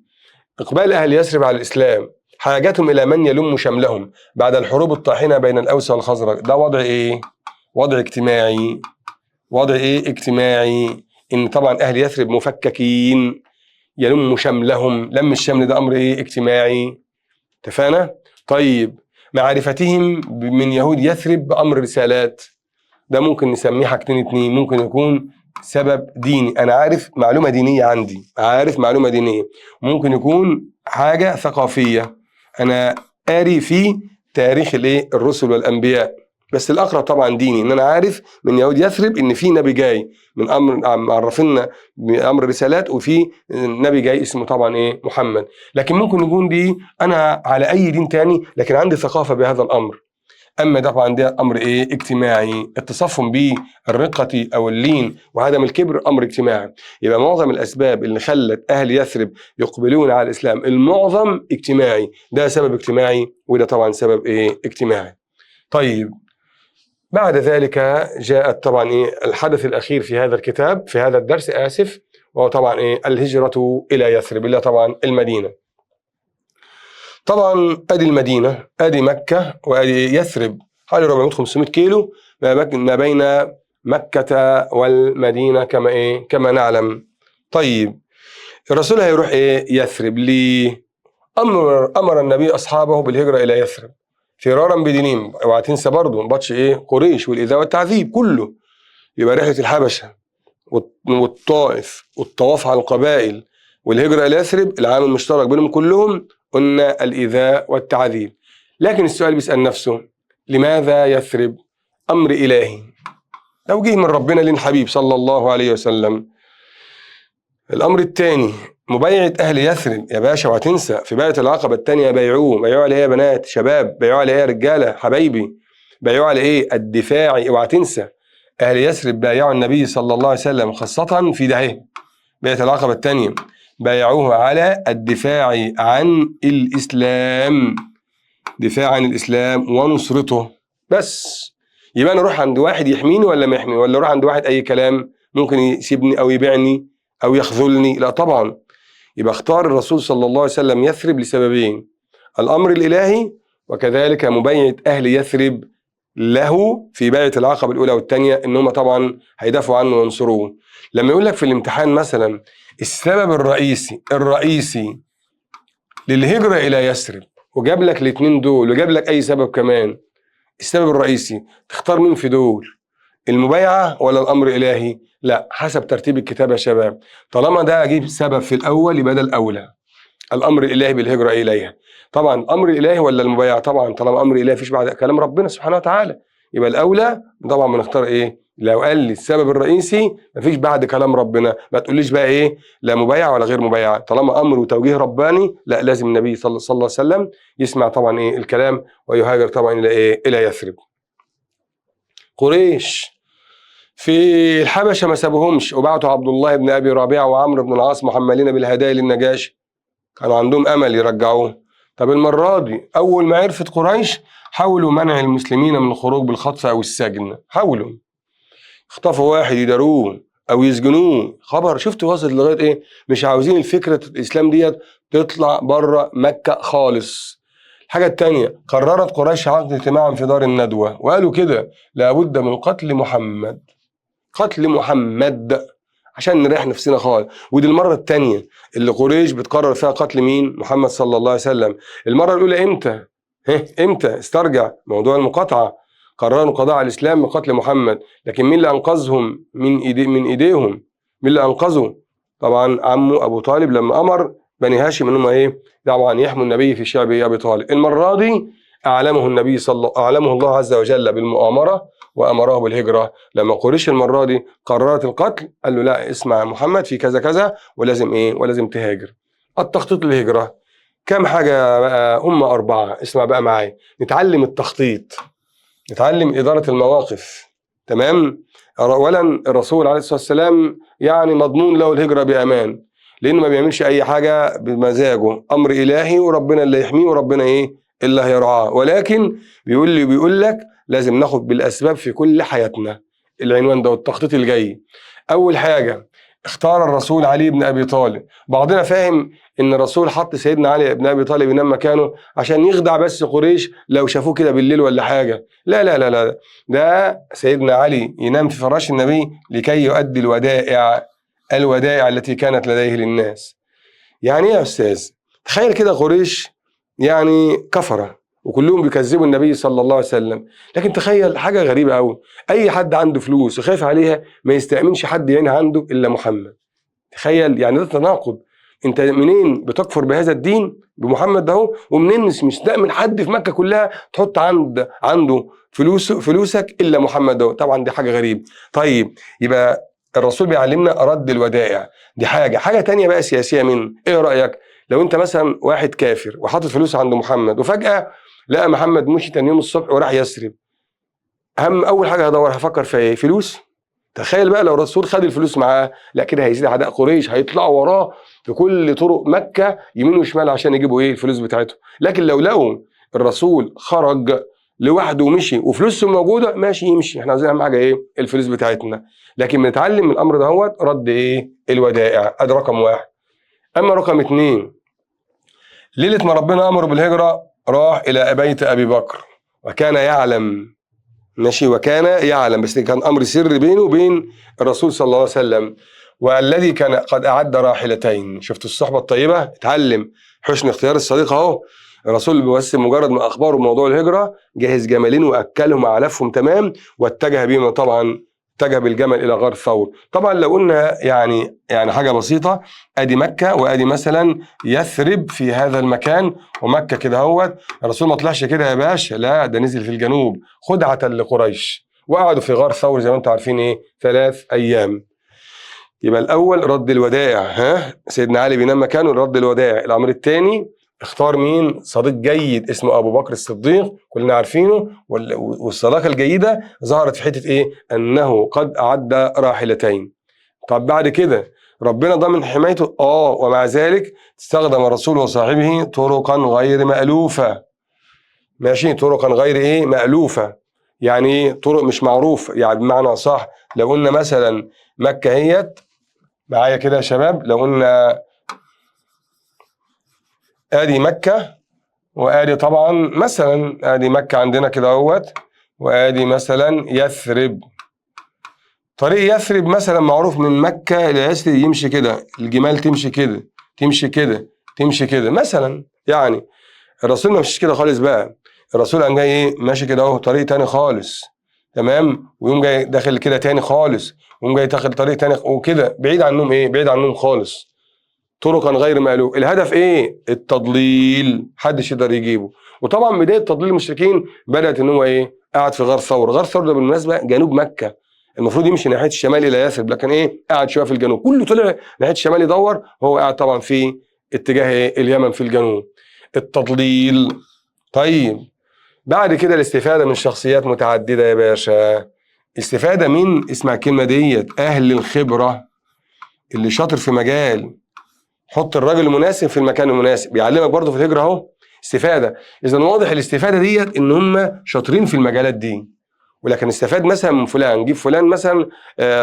إقبال أهل يثرب على الإسلام، حاجتهم إلى من يلم شملهم بعد الحروب الطاحنة بين الأوس والخزرج، ده وضع إيه؟ وضع اجتماعي. وضع إيه؟ اجتماعي، إن طبعا أهل يثرب مفككين، يلم شملهم، لم الشمل ده أمر إيه؟ اجتماعي. اتفقنا؟ طيب معرفتهم من يهود يثرب بأمر رسالات، ده ممكن نسميه حاجتين اتنين، ممكن يكون سبب ديني، أنا عارف معلومة دينية عندي، عارف معلومة دينية، ممكن يكون حاجة ثقافية، أنا قاري في تاريخ الإيه؟ الرسل والأنبياء، بس الأقرب طبعا ديني، إن أنا عارف من يهود يثرب إن في نبي جاي من أمر، معرفينا بأمر رسالات، وفي نبي جاي اسمه طبعا إيه؟ محمد. لكن ممكن يكون دي أنا على أي دين تاني، لكن عندي ثقافة بهذا الأمر. أما طبعا ده أمر إيه؟ اجتماعي، اتصافهم بالرقة أو اللين وعدم الكبر أمر اجتماعي. يبقى معظم الأسباب اللي خلت أهل يثرب يقبلون على الإسلام المعظم اجتماعي، ده سبب اجتماعي وده طبعا سبب إيه؟ اجتماعي. طيب بعد ذلك جاءت طبعا إيه؟ الحدث الأخير في هذا الكتاب، في هذا الدرس آسف، وهو طبعا إيه؟ الهجرة إلى يثرب، اللي طبعا المدينة. طبعا ادي المدينة، ادي مكة، وادي يثرب، حوالي 400-500 كيلو ما بين مكة والمدينة كما ايه؟ كما نعلم. طيب الرسول هيروح ايه؟ يثرب. ليه؟ امر النبي اصحابه بالهجرة الى يثرب فرارا بدينهم. اوعى تنسى برضه بطش ايه؟ قريش والايذاء والتعذيب كله. يبقى رحله الحبشة والطائف والطواف على القبائل والهجرة الى يثرب، العامل المشترك بينهم كلهم قلنا الإيذاء والتعذيب. لكن السؤال بيسأل نفسه، لماذا يثرب؟ أمر إلهي، توجيه من ربنا للحبيب صلى الله عليه وسلم. الأمر الثاني مبايعة أهل يثرب. يا باشا وهتنسى في بيعة العقبة الثانية بيعوه، بيعوه على إيه يا بنات شباب؟ بيعوه على إيه يا رجالة حبايبي؟ بيعوه على إيه؟ الدفاع. اوعى تنسى أهل يثرب بايعوا النبي صلى الله عليه وسلم، خاصة في ده بيعة العقبة الثانية، بايعوه على الدفاع عن الإسلام، دفاع عن الإسلام ونصرته. بس يبقى أنا أروح عند واحد يحميني ولا ما يحميني، ولا أروح عند واحد أي كلام ممكن يسيبني أو يبيعني أو يخذلني؟ لا طبعا. يبقى اختار الرسول صلى الله عليه وسلم يثرب لسببين، الأمر الإلهي وكذلك مبايعة أهل يثرب له في بيعة العقبة الأولى والثانية، إن هم طبعا هيدافعوا عنه وينصروه. لما يقول لك في الامتحان مثلا السبب الرئيسي للهجرة إلى يثرب، وجاب لك الاثنين دول وجاب لك أي سبب كمان، السبب الرئيسي تختار مين في دول؟ المبايعة ولا الأمر الإلهي؟ لا، حسب ترتيب الكتاب يا شباب. طالما ده أجيب سبب في الأول يبقى ده الأولى، الأمر الإلهي بالهجرة إليها. طبعا الأمر الإلهي ولا المبايعة؟ طبعا طالما أمر إلهي فيش بعد كلام ربنا سبحانه وتعالى، يبقى الأولى طبعا بنختار إيه؟ لو قال لي السبب الرئيسي مفيش بعد كلام ربنا، ما تقوليش بقى إيه لا مبايعة ولا غير مبايعة، طالما أمر وتوجيه رباني لا، لازم النبي صلى الله عليه وسلم يسمع طبعا إيه الكلام ويهاجر طبعا إلى إيه؟ إلى يثرب. قريش في الحبشة ما سابوهمش، وبعتوا عبد الله بن أبي ربيعة وعمرو بن العاص محملين بالهدايا للنجاشي، كانوا عندهم أمل يرجعوه. طب المرة دي أول ما عرفت قريش حاولوا منع المسلمين من الخروج بالخطف أو السجن، حاولوا اخطفوا واحد يداروه أو يسجنوه. خبر شفت وصل لغاية إيه؟ مش عاوزين الفكرة الإسلام ديت تطلع بره مكة خالص. الحاجة التانية، قررت قريش عقد اجتماعا في دار الندوة وقالوا كده لابد من قتل محمد، قتل محمد عشان نريح نفسنا خالص. ودي المرة الثانية اللي قريش بتقرر فيها قتل مين؟ محمد صلى الله عليه وسلم. المرة الاولى امتى؟ امتى؟ استرجع موضوع المقاطعة، قرروا القضاء على الاسلام بقتل محمد، لكن مين اللي انقذهم من ايديهم؟ مين اللي انقذه؟ طبعا عمه ابو طالب لما امر بني هاشم ان هم ايه؟ طبعا يحموا النبي في شعب ابي طالب. المرة دي اعلمه النبي اعلمه الله عز وجل بالمؤامره وامره بالهجرة. لما قريش المرة دي قررت القتل قال له لا اسمع محمد في كذا كذا ولازم ايه؟ ولازم تهاجر. التخطيط للهجرة كم حاجة بقى؟ هم 4. اسمع بقى معايا، نتعلم التخطيط، نتعلم ادارة المواقف. تمام؟ اولا الرسول عليه الصلاة والسلام يعني مضمون له الهجرة بامان، لانه ما بيعملش اي حاجة بمزاجه، امر الهي وربنا اللي يحميه وربنا ايه اللي هيرعاه. ولكن بيقول لك لازم ناخد بالاسباب في كل حياتنا. العنوان ده والتخطيط الجاي. اول حاجة اختار الرسول علي بن ابي طالب. بعضنا فاهم ان الرسول حط سيدنا علي بن ابي طالب ينام مكانه عشان يخدع بس قريش لو شافوه كده بالليل ولا حاجة. لا لا لا لا، ده سيدنا علي ينام في فراش النبي لكي يؤدي الودائع التي كانت لديه للناس. يعني ايه يا استاذ؟ تخيل كده قريش يعني كفره وكلهم بيكذبوا النبي صلى الله عليه وسلم، لكن تخيل حاجة غريبة قوي، اي حد عنده فلوس وخايف عليها ما يستأمنش حد يعينها عنده الا محمد. تخيل يعني ده تناقض، انت منين بتكفر بهذا الدين بمحمد ده، ومنين مش مستأمن حد في مكة كلها تحط عنده فلوسك الا محمد ده. طبعا دي حاجة غريبة. طيب يبقى الرسول بيعلمنا رد الودائع، دي حاجة. حاجة تانية بقى سياسية، من ايه رايك لو انت مثلا واحد كافر وحاطط فلوس عند محمد وفجاة لقى محمد مشي تاني يوم الصبح وراح يسرب، اهم اول حاجة هدور هفكر في ايه؟ فلوس. تخيل بقى لو الرسول خد الفلوس معاه، لا كده هيزيد عداء قريش، هيطلعوا وراه في كل طرق مكة يمين وشمال عشان يجيبوا ايه؟ الفلوس بتاعتهم. لكن لو لقوا الرسول خرج لوحده ومشي وفلوسه موجودة، ماشي يمشي، احنا عايزين اهم حاجة ايه؟ الفلوس بتاعتنا. لكن بنتعلم من الامر دهوت رد ايه؟ الودائع. ادي رقم 1. اما رقم 2، ليلة ما ربنا امره بالهجرة راح الى بيت ابي بكر وكان يعلم، ماشي، وكان يعلم، بس كان امر سر بينه وبين الرسول صلى الله عليه وسلم، والذي كان قد اعد راحلتين. شفت الصحبة الطيبة؟ اتعلم حسن اختيار الصديق اهو. الرسول بس مجرد ما اخبره بموضوع الهجرة جهز جملين واكلهم وعلفهم تمام، واتجه بهما، طبعا اتجه بالجمل الى غار ثور. طبعا لو قلنا يعني حاجة بسيطة، ادي مكة وادي مثلا يثرب في هذا المكان ومكة كده اهوت، الرسول ما طلعش كده يا باشا، لا ده نزل في الجنوب خدعه لقريش، وقعدوا في غار ثور زي ما انتم عارفين ايه 3 ايام. يبقى الاول رد الودائع، ها سيدنا علي بينام مكانه رد الودائع. الامر الثاني اختار مين؟ صديق جيد اسمه ابو بكر الصديق، كلنا عارفينه، والصداقة الجيدة ظهرت في حتة ايه؟ انه قد اعد راحلتين. طب بعد كده ربنا ضمن حمايته، ومع ذلك استخدم الرسول وصاحبه طرقا غير مألوفة. ماشي، طرقا غير ايه؟ مألوفة. يعني ايه؟ طرق مش معروفة، يعني بمعنى صح لو قلنا مثلا مكة هيت معايا كده يا شباب، لو قلنا ادي مكة وادي طبعا مثلا ادي مكة عندنا كده اهوت، وادي مثلا يثرب. طريق يثرب مثلا معروف من مكة الى يثرب يمشي كده، الجمال تمشي كده تمشي كده تمشي كده مثلا. يعني الرسول ما مشيش كده خالص بقى، الرسول قام جاي ايه؟ ماشي كده اهو طريق تاني خالص، تمام، ويقوم جاي داخل كده تاني خالص، ويقوم جاي داخل طريق تاني وكده، بعيد عنهم ايه؟ بعيد عنهم خالص، طرقا غير مألوف. الهدف ايه؟ التضليل، محدش يقدر يجيبه. وطبعا بداية تضليل المشركين بدات ان هو ايه؟ قعد في غار ثور. غار ثور ده بالمناسبة جنوب مكة، المفروض يمشي ناحية الشمال الى يثرب، لكن ايه؟ قعد شوية في الجنوب، كله طلع ناحية الشمال يدور، هو قاعد طبعا في اتجاه ايه؟ اليمن في الجنوب. التضليل. طيب بعد كده الاستفادة من شخصيات متعددة يا باشا. استفاده من، اسمع الكلمة ديت، اهل الخبرة، اللي شاطر في مجال، حط الراجل المناسب في المكان المناسب. بيعلمك برضه في الهجرة اهو استفاده. اذا واضح الاستفادة ديت ان هم شاطرين في المجالات دي. ولكن استفاد مثلا من فلان، نجيب فلان مثلا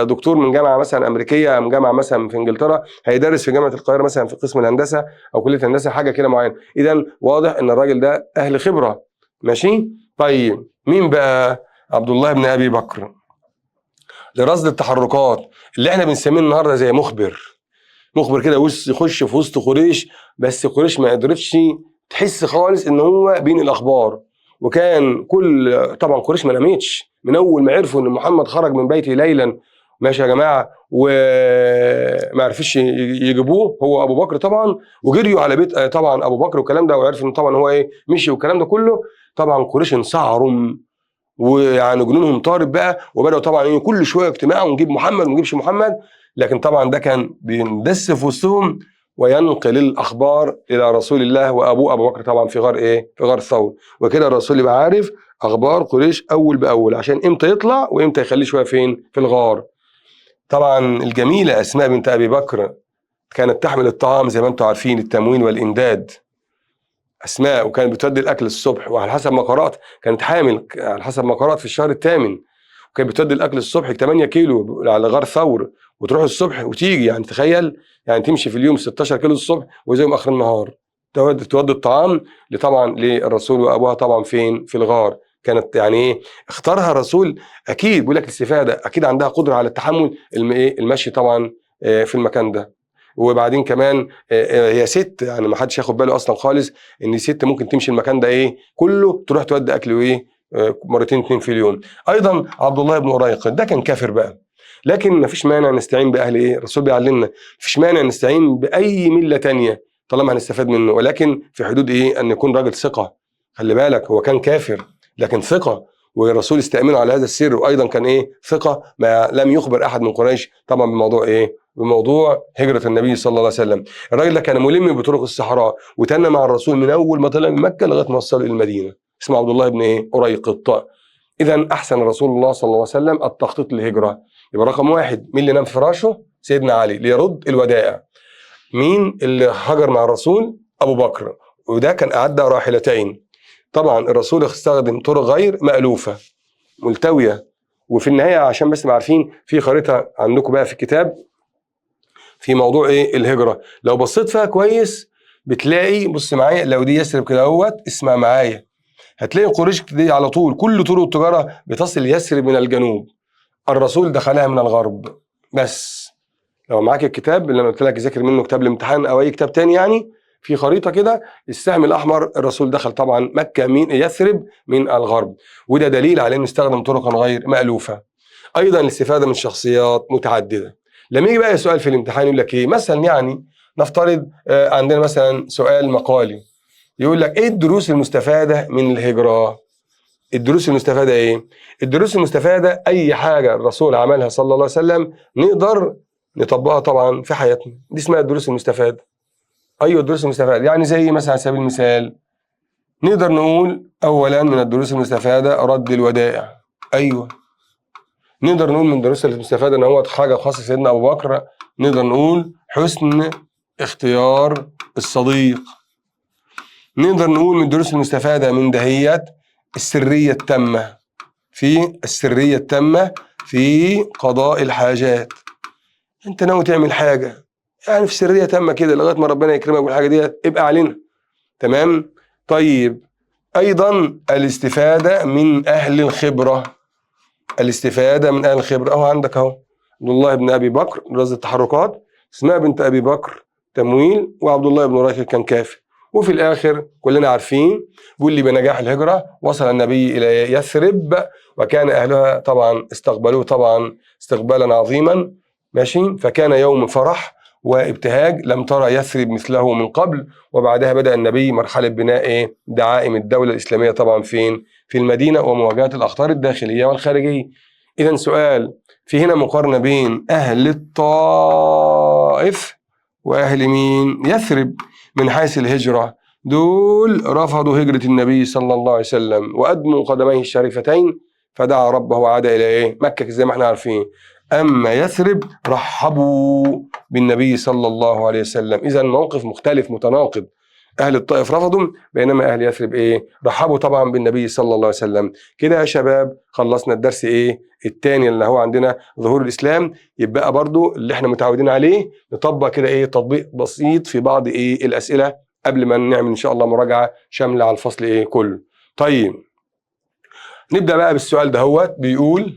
دكتور من جامعه مثلا امريكية، من جامعه مثلا في انجلترا، هيدرس في جامعه القاهرة مثلا في قسم الهندسة او كليه الهندسة، حاجة كده معينة. اذا واضح ان الراجل ده اهل خبره. ماشي. طيب مين بقى؟ عبد الله بن ابي بكر. لرصد التحركات اللي احنا بنسميه النهارده زي مخبر. مخبر كده يخش في وسط قريش، بس قريش ما قدرتش تحس خالص ان هو بين الاخبار. وكان كل طبعا قريش ما نامتش من اول ما عرفوا ان محمد خرج من بيته ليلا، ماشي يا جماعة، وما عرفش يجيبوه هو ابو بكر طبعا، وجريوا على بيت طبعا ابو بكر والكلام ده، وعرف ان طبعا هو ايه مشي والكلام ده كله. طبعا قريش انسعروا ويعني جنونهم طارب بقى، وبداوا طبعا ايه كل شوية اجتماع ونجيب محمد ونجيبش محمد. لكن طبعا ده كان بيندس في وسطهم وينقل الاخبار الى رسول الله وابوه ابو بكر طبعا في غار ايه؟ في غار ثور. وكده الرسول يبقى عارف اخبار قريش اول باول، عشان امتى يطلع وامتى يخليه شوية فين؟ في الغار. طبعا الجميلة اسماء بنت ابي بكر كانت تحمل الطعام زي ما انتم عارفين، التموين والامداد. اسماء وكانت بتودي الاكل الصبح، وعلى حسب ما قرات كانت حامل على حسب ما قرات في الشهر الثامن، وكانت بتودي الاكل الصبح 8 كيلو على غار ثور، وتروح الصبح وتيجي، يعني تخيل يعني تمشي في اليوم 16 كيلو الصبح وزي يوم اخر النهار تودي الطعام طبعا للرسول وابوها طبعا فين؟ في الغار. كانت يعني ايه اختارها الرسول، اكيد بيقول لك الاستفادة، اكيد عندها قدره على التحمل المشي طبعا في المكان ده. وبعدين كمان هي ست، يعني ما حدش ياخد باله اصلا خالص ان ست ممكن تمشي المكان ده ايه كله، تروح تودي اكل وايه مرتين اتنين في اليوم. ايضا عبد الله بن أريقط ده كان كافر بقى، لكن ما فيش مانع نستعين باهل ايه، الرسول بيعلمنا ما فيش مانع نستعين باي ملة تانية طالما هنستفاد منه، ولكن في حدود ايه، ان يكون راجل ثقة. خلي بالك هو كان كافر لكن ثقة، والرسول استأمنه على هذا السر، وايضا كان ايه ثقة، ما لم يخبر احد من قريش طبعا بموضوع ايه، بموضوع هجره النبي صلى الله عليه وسلم. الراجل ده كان ملم بطرق الصحراء، وتنى مع الرسول من اول ما طلع من مكة لغاية ما وصل الى المدينة، اسمه عبد الله بن ايه أريقط. اذا احسن رسول الله صلى الله عليه وسلم التخطيط للهجرة. يبقى رقم واحد مين اللي نام في فراشه؟ سيدنا علي ليرد الودائع. مين اللي هجر مع الرسول؟ ابو بكر، وده كان اعد راحلتين. طبعا الرسول استخدم طرق غير مألوفة ملتوية. وفي النهاية عشان بس نبقى عارفين، في خريطة عندكم بقى في الكتاب في موضوع ايه الهجرة، لو بصيت فيها كويس بتلاقي، بص معايا لو دي يثرب كده اهوت، اسمع معايا، هتلاقي قريش دي على طول كل طرق التجارة بتصل يثرب من الجنوب، الرسول دخلها من الغرب. بس لو معاك الكتاب اللي انا قلت لك ذاكر منه، كتاب الامتحان او اي كتاب تاني، يعني في خريطة كده السهم الاحمر الرسول دخل طبعا مكة من يثرب من الغرب، وده دليل على انه استخدم طرقا غير مألوفة. ايضا الاستفادة من شخصيات متعددة. لما يجي بقى سؤال في الامتحان يقول لك ايه مثلا، يعني نفترض عندنا مثلا سؤال مقالي يقول لك ايه الدروس المستفادة من الهجرة؟ الدروس المستفادة ايه؟ الدروس المستفادة اي حاجة الرسول عملها صلى الله عليه وسلم نقدر نطبقها طبعا في حياتنا، دي اسمها الدروس المستفادة. ايوه الدروس المستفادة، يعني زي مثلا على سبيل المثال نقدر نقول اولا من الدروس المستفادة رد الودائع. ايوه نقدر نقول من الدروس المستفادة ان هو حاجة خاصة سيدنا ابو بكر، نقدر نقول حسن اختيار الصديق. نقدر نقول من الدروس المستفادة من دهيت السرية التامة، في السرية التامة في قضاء الحاجات. انت ناوي تعمل حاجة يعني في سرية تامة كده لغاية ما ربنا يكرمك بالحاجة دي، ابقى علينا. تمام؟ طيب ايضا الاستفادة من اهل الخبرة. الاستفادة من اهل الخبرة اهو عندك اهو، عبد الله بن ابي بكر رصد التحركات، اسماء بنت ابي بكر تمويل، وعبد الله بن أريقط كان كافر. وفي الاخر كلنا عارفين بيقول لي بنجاح الهجرة وصل النبي الى يثرب، وكان اهلها طبعا استقبلوه طبعا استقبالا عظيما، ماشي، فكان يوم فرح وابتهاج لم ترى يثرب مثله من قبل. وبعدها بدأ النبي مرحلة بناء دعائم الدولة الإسلامية طبعا فين؟ في المدينة، ومواجهة الأخطار الداخلية والخارجية. إذا سؤال في هنا مقارنة بين أهل الطائف وأهل مين؟ يثرب من حيث الهجرة. دول رفضوا هجرة النبي صلى الله عليه وسلم وأدموا قدميه الشريفتين، فدعا ربه وعاد إلى إيه؟ مكة زي ما احنا عارفين. أما يثرب رحبوا بالنبي صلى الله عليه وسلم. إذا موقف مختلف متناقض، أهل الطائف رفضوا بينما أهل يثرب إيه؟ رحبوا طبعا بالنبي صلى الله عليه وسلم. كده يا شباب خلصنا الدرس إيه؟ الثاني اللي هو عندنا ظهور الإسلام. يبقى برضو اللي احنا متعودين عليه نطبق كده إيه؟ تطبيق بسيط في بعض إيه؟ الأسئلة قبل ما نعمل إن شاء الله مراجعة شاملة على الفصل إيه؟ كله. طيب نبدأ بقى بالسؤال ده هوت، بيقول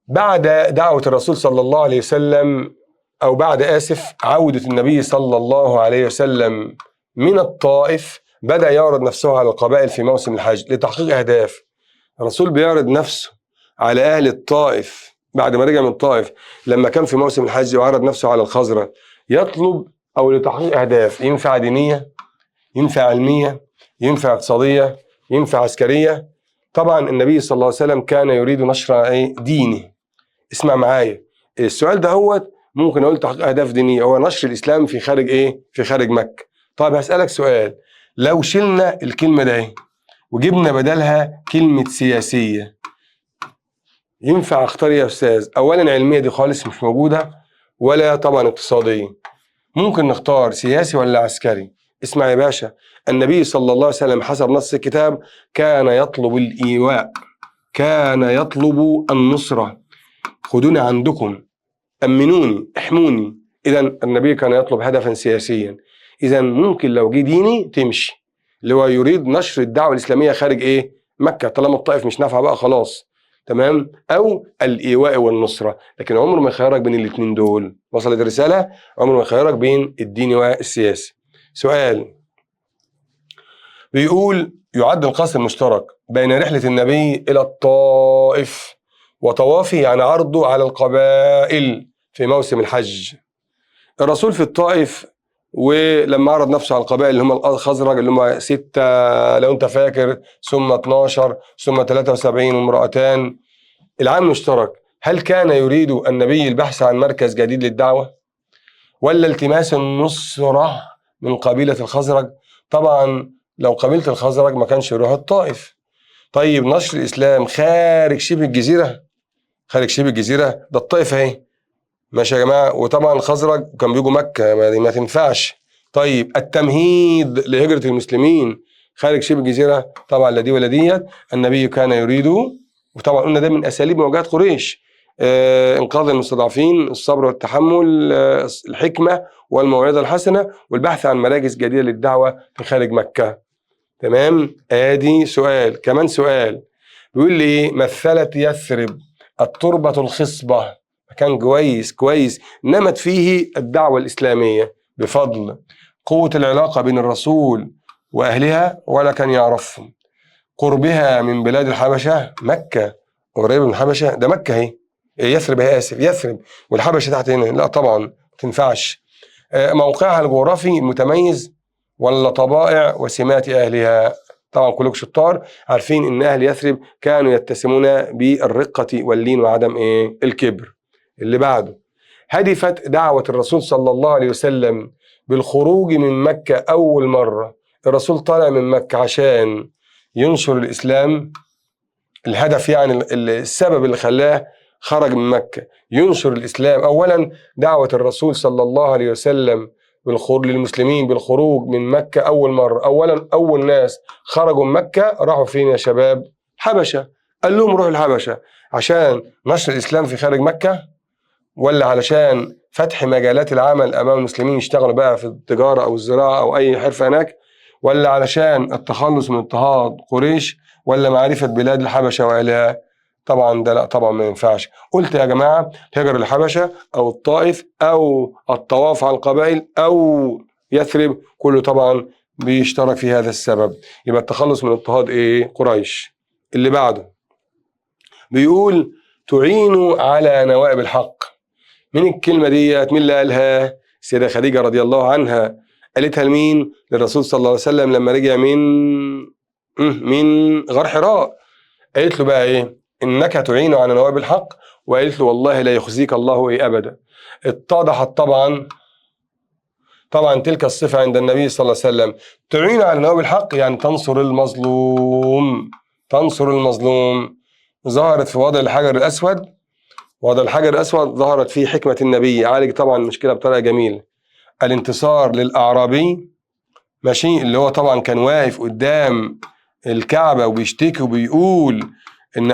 بعد دعوة الرسول صلى الله عليه وسلم، أو بعد آسف عودة النبي صلى الله عليه وسلم من الطائف، بدأ يعرض نفسه على القبائل في موسم الحج لتحقيق أهداف. الرسول بيعرض نفسه على أهل الطائف بعد ما رجع من الطائف لما كان في موسم الحج، وعرض نفسه على الخزرج يطلب أو لتحقيق أهداف. ينفع دينية، ينفع علمية، ينفع اقتصادية، ينفع عسكرية. طبعا النبي صلى الله عليه وسلم كان يريد نشر دينه. اسمع معايا السؤال ده، هو ممكن اقول تحقيق اهداف دينية، هو نشر الاسلام في خارج ايه؟ في خارج مكة. طيب هسالك سؤال، لو شلنا الكلمة ده وجبنا بدلها كلمة سياسية، ينفع اختار يا استاذ؟ اولا علمية دي خالص مش موجودة، ولا طبعا اقتصادية. ممكن نختار سياسي ولا عسكري؟ اسمع يا باشا، النبي صلى الله عليه وسلم حسب نص الكتاب كان يطلب الإيواء، كان يطلب النصرة. خدوني عندكم، أمنوني، احموني. إذا النبي كان يطلب هدفا سياسيا. إذا ممكن لو جه ديني تمشي، اللي هو يريد نشر الدعوة الإسلامية خارج إيه؟ مكة، طالما الطائف مش نافعة بقى خلاص، تمام؟ أو الإيواء والنصرة، لكن عمره ما يخيرك بين الاثنين دول. وصلت الرسالة؟ عمره ما يخيرك بين الديني والسياسي. سؤال بيقول يعد القاسم المشترك بين رحلة النبي إلى الطائف وطوافه، يعني عرضه على القبائل في موسم الحج. الرسول في الطائف ولما عرض نفسه على القبائل اللي هم الخزرج اللي هم 6 لو انت فاكر، ثم 12، ثم 73 وامرأتان. العام المشترك، هل كان يريد النبي البحث عن مركز جديد للدعوة، ولا التماس النصرة من قبيلة الخزرج؟ طبعا لو قبيلة الخزرج ما كانش يروح الطائف. طيب نشر الإسلام خارج شبه الجزيرة، خارج شبه الجزيرة ده الطائف اهي، ماشي يا جماعة. وطبعا الخزرج كان بيجوا مكة، ما تنفعش. طيب التمهيد لهجرة المسلمين خارج شبه الجزيرة، طبعا لا دي ولا ديت. النبي كان يريد، وطبعا قلنا ده من أساليب مواجهة قريش، إنقاذ المستضعفين، الصبر والتحمل، الحكمة والموعظة الحسنة، والبحث عن مراكز جديدة للدعوة في خارج مكة. تمام؟ ادي سؤال. كمان سؤال بيقول لي ايه؟ مثلت يثرب التربة الخصبة، مكان كويس كويس نمت فيه الدعوة الإسلامية بفضل قوة العلاقة بين الرسول وأهلها، ولا كان يعرفهم، قربها من بلاد الحبشة، مكة قريبة من الحبشة، ده مكة اهي، يثرب اهي، آسف يثرب، والحبشة تحت هنا، لا طبعا ما تنفعش. موقعها الجغرافي المتميز، ولا طبائع وسمات أهلها؟ طبعا كلكم شطار عارفين ان اهل يثرب كانوا يتسمون بالرقة واللين وعدم ايه؟ الكبر. اللي بعده، هدفت دعوة الرسول صلى الله عليه وسلم بالخروج من مكة أول مرة. الرسول طالع من مكة عشان ينشر الإسلام، الهدف يعني السبب اللي خلاه خرج من مكة ينشر الإسلام. أولا دعوة الرسول صلى الله عليه وسلم بالخروج للمسلمين بالخروج من مكة أول مرة. أولا أول ناس خرجوا من مكة راحوا فين يا شباب؟ حبشة. قال لهم روحوا الحبشة عشان نشر الإسلام في خارج مكة، ولا علشان فتح مجالات العمل أمام المسلمين يشتغلوا بقى في التجارة أو الزراعة أو أي حرفة هناك، ولا علشان التخلص من اضطهاد قريش، ولا معرفة بلاد الحبشة وأهلها؟ طبعا ده لا، طبعا ما ينفعش. قلت يا جماعة هجر الحبشة أو الطائف أو الطواف على القبائل أو يثرب، كله طبعا بيشترك في هذا السبب، يبقى التخلص من اضطهاد إيه؟ قريش. اللي بعده بيقول تعين على نوائب الحق. مين الكلمة ديت؟ مين اللي قالها؟ السيدة خديجة رضي الله عنها. قالتها لمين؟ للرسول صلى الله عليه وسلم لما رجع من غار حراء. قالت له بقى ايه؟ انك تعين على نوائب الحق، وقالت له والله لا يخزيك الله ايه ابدا. اتضحت طبعا تلك الصفة عند النبي صلى الله عليه وسلم، تعين على نوائب الحق يعني تنصر المظلوم، تنصر المظلوم. ظهرت في وضع الحجر الاسود، وضع الحجر الاسود ظهرت فيه حكمة النبي، عالج طبعا المشكلة بطريقة جميلة. الانتصار للأعرابي، ماشي، اللي هو طبعا كان واقف قدام الكعبة وبيشتكي وبيقول إن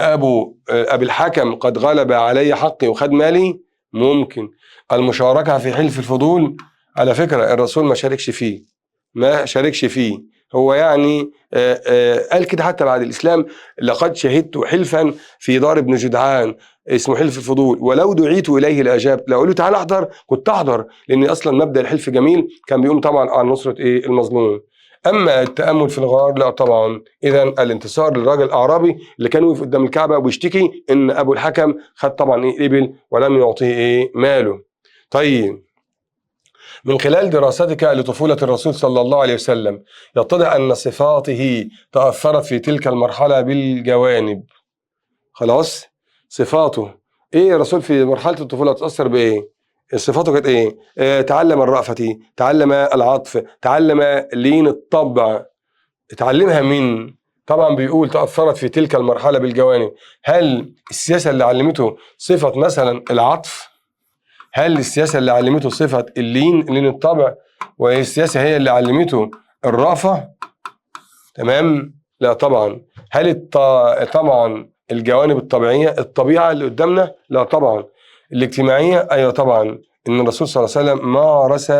أبي الحكم قد غلب علي حقي وخد مالي. ممكن المشاركة في حلف الفضول، على فكرة الرسول ما شاركش فيه، ما شاركش فيه، هو يعني قال كده حتى بعد الإسلام، لقد شهدت حلفا في دار ابن جدعان اسمه حلف الفضول، ولو دعيت إليه لأجابت. لو قالوا تعالى أحضر كنت أحضر، لأن أصلا مبدأ الحلف جميل، كان بيقوم طبعا على نصرة إيه؟ المظلوم. أما التأمل في الغار لا طبعا. إذا الانتصار للراجل الأعرابي اللي كان وقف قدام الكعبة وبيشتكي إن أبو الحكم خد طبعا إيه؟ إبل ولم يعطيه إيه؟ ماله. طيب، من خلال دراستك لطفولة الرسول صلى الله عليه وسلم يتضح أن صفاته تأثرت في تلك المرحلة بالجوانب. خلاص، صفاته إيه؟ الرسول في مرحلة الطفولة تأثر بإيه؟ صفاته كانت إيه؟ تعلم الرأفة، تعلم العطف، تعلم لين الطبع، اتعلمها من طبعا بيقول تأثرت في تلك المرحلة بالجوانب. هل السياسة اللي علمته صفة مثلا العطف؟ هل السياسة اللي علمته صفة اللين، لين الطبع، والسياسة هي اللي علمته الرأفة؟ تمام؟ لا طبعا. هل طبعا الجوانب الطبيعية، الطبيعة اللي قدامنا؟ لا طبعا. الاجتماعية؟ أيوة طبعا، إن الرسول صلى الله عليه وسلم مارس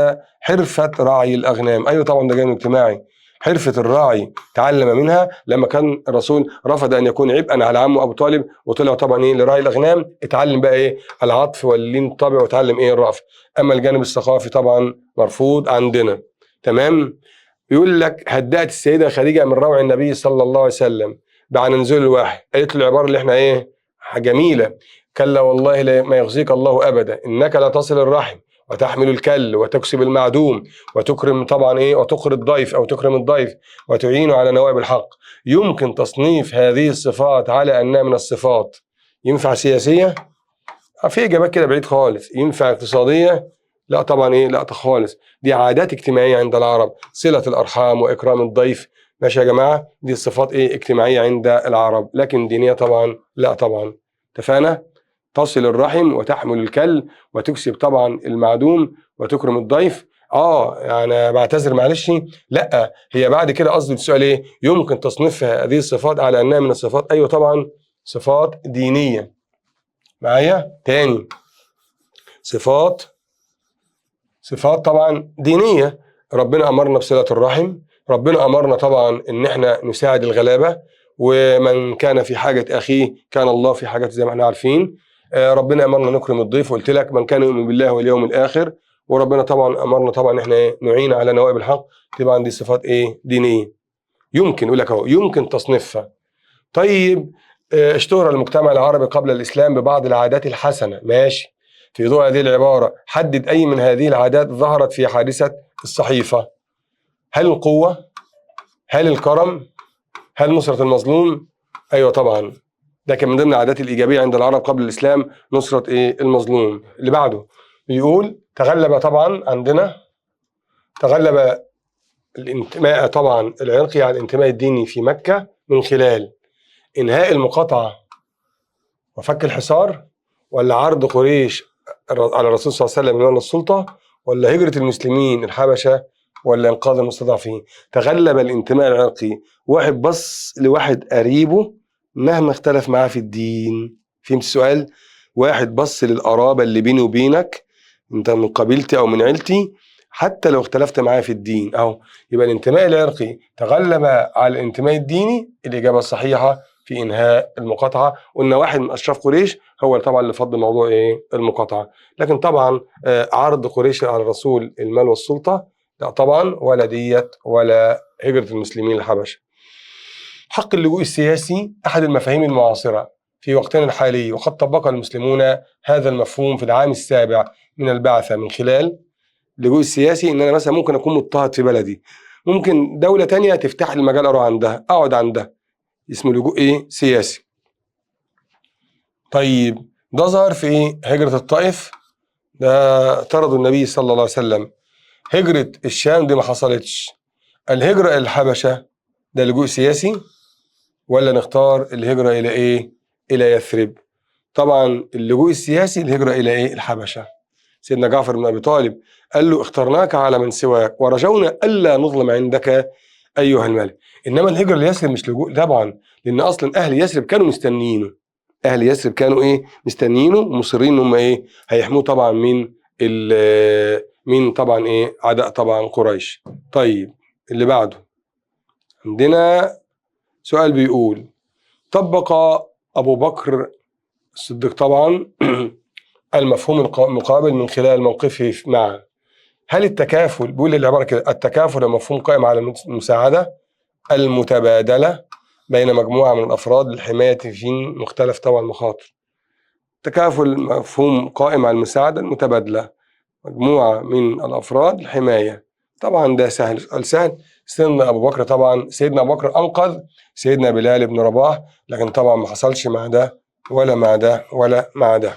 حرفة رعي الأغنام. أيوة طبعا، ده جانب اجتماعي، حرفة الراعي تعلم منها لما كان الرسول رفض أن يكون عبئا على عمه أبو طالب وطلع طبعا إيه لراعي الأغنام، اتعلم بقى إيه العطف واللين الطبع، وتعلم إيه الرأفة. أما الجانب الثقافي طبعا مرفوض عندنا. تمام؟ بيقول لك هدأت السيدة خديجة من روع النبي صلى الله عليه وسلم بعد نزول الوحي، قالت له العبارة اللي احنا إيه جميلة، كلا والله ما يخزيك الله أبدا إنك لا تصل الرحم وتحمل الكل وتكسب المعدوم وتكرم طبعا ايه وتقر الضيف او تكرم الضيف وتعين على نوائب الحق. يمكن تصنيف هذه الصفات على انها من الصفات ينفع سياسية؟ في اجابات كده بعيد خالص. ينفع اقتصادية؟ لا طبعا ايه، لا خالص. دي عادات اجتماعية عند العرب، صله الارحام واكرام الضيف، ماشي يا جماعة، دي الصفات ايه اجتماعية عند العرب، لكن دينية طبعا لا طبعا. اتفقنا؟ تصل الرحم وتحمل الكل وتكسب طبعا المعدوم وتكرم الضيف. يعني بعتذر معلش، لا هي بعد كده قصدي السؤال ايه؟ يمكن تصنيفها هذه الصفات على انها من الصفات؟ ايوه طبعا، صفات دينية. معايا تاني، صفات طبعا دينية. ربنا امرنا بصله الرحم، ربنا امرنا طبعا ان احنا نساعد الغلابة، ومن كان في حاجة اخيه كان الله في حاجته زي ما احنا عارفين. ربنا امرنا نكرم الضيف، وقلت لك من كان يؤمن بالله واليوم الاخر. وربنا طبعا امرنا طبعا احنا ايه نعين على نوائب الحق. طبعا دي صفات ايه دينية، يمكن يقول لك اهو يمكن تصنيفها. طيب، اشتهر المجتمع العربي قبل الاسلام ببعض العادات الحسنة، ماشي. في ضوء هذه العبارة حدد اي من هذه العادات ظهرت في حادثه الصحيفة. هل القوة؟ هل الكرم؟ هل نصره المظلوم؟ ايوه طبعا، ده كان من ضمن العادات الايجابية عند العرب قبل الاسلام، نصره ايه المظلوم. اللي بعده بيقول تغلب طبعا عندنا، تغلب الانتماء طبعا العرقي على الانتماء الديني في مكة من خلال انهاء المقاطعة وفك الحصار، ولا عرض قريش على الرسول صلى الله عليه وسلم من السلطة، ولا هجره المسلمين الحبشة، ولا انقاذ المستضعفين. تغلب الانتماء العرقي، واحد بص لواحد قريبه مهما اختلف معاه في الدين. فهمت السؤال؟ واحد بص للقرابه اللي بيني وبينك، انت من قبيلتي او من عيلتي، حتى لو اختلفت معاه في الدين. اهو يبقى الانتماء العرقي تغلب على الانتماء الديني. الاجابة الصحيحة في انهاء المقاطعة. قلنا واحد من اشراف قريش هو طبعا اللي فضل موضوع ايه المقاطعة. لكن طبعا عرض قريش على الرسول المال والسلطة لا طبعا، ولا ديت، ولا هجره المسلمين الحبشة. حق اللجوء السياسي احد المفاهيم المعاصرة في وقتنا الحالي، وقد طبق المسلمون هذا المفهوم في العام السابع من البعثة من خلال اللجوء السياسي. ان انا مثلا ممكن اكون مضطهد في بلدي، ممكن دولة تانية تفتح لي المجال اروح عندها، اقعد عندها، اسمه لجوء ايه سياسي. طيب ده ظهر في ايه؟ هجره الطائف، ده طردوا النبي صلى الله عليه وسلم. هجره الشام دي ما حصلتش. الهجرة الى الحبشة ده لجوء سياسي، ولا نختار الهجرة الى ايه؟ الى يثرب. طبعا اللجوء السياسي الهجرة الى ايه؟ الحبشة. سيدنا جعفر بن ابي طالب قال له اخترناك على من سواك ورجونا الا نظلم عندك ايها الملك. انما الهجرة ليثرب مش لجوء طبعا، لان اصلا اهل يثرب كانوا مستنيينه. اهل يثرب كانوا ايه؟ مستنيينه ومصرين ان هم ايه؟ هيحموه طبعا من طبعا ايه؟ عداء طبعا قريش. طيب اللي بعده، عندنا سؤال بيقول: طبق أبو بكر الصديق طبعا المفهوم المقابل من خلال موقفه مع، هل التكافل، بيقول العبارة كده: التكافل مفهوم قائم على المساعدة المتبادلة بين مجموعة من الأفراد للحماية في مختلف طبعا المخاطر. التكافل مفهوم قائم على المساعدة المتبادلة، مجموعة من الأفراد للحماية. طبعا ده سهل، سؤال سهل. سيدنا أبو بكر طبعا، سيدنا أبو بكر أنقذ سيدنا بلال بن رباح، لكن طبعا ما حصلش مع ده ولا مع ده ولا مع ده.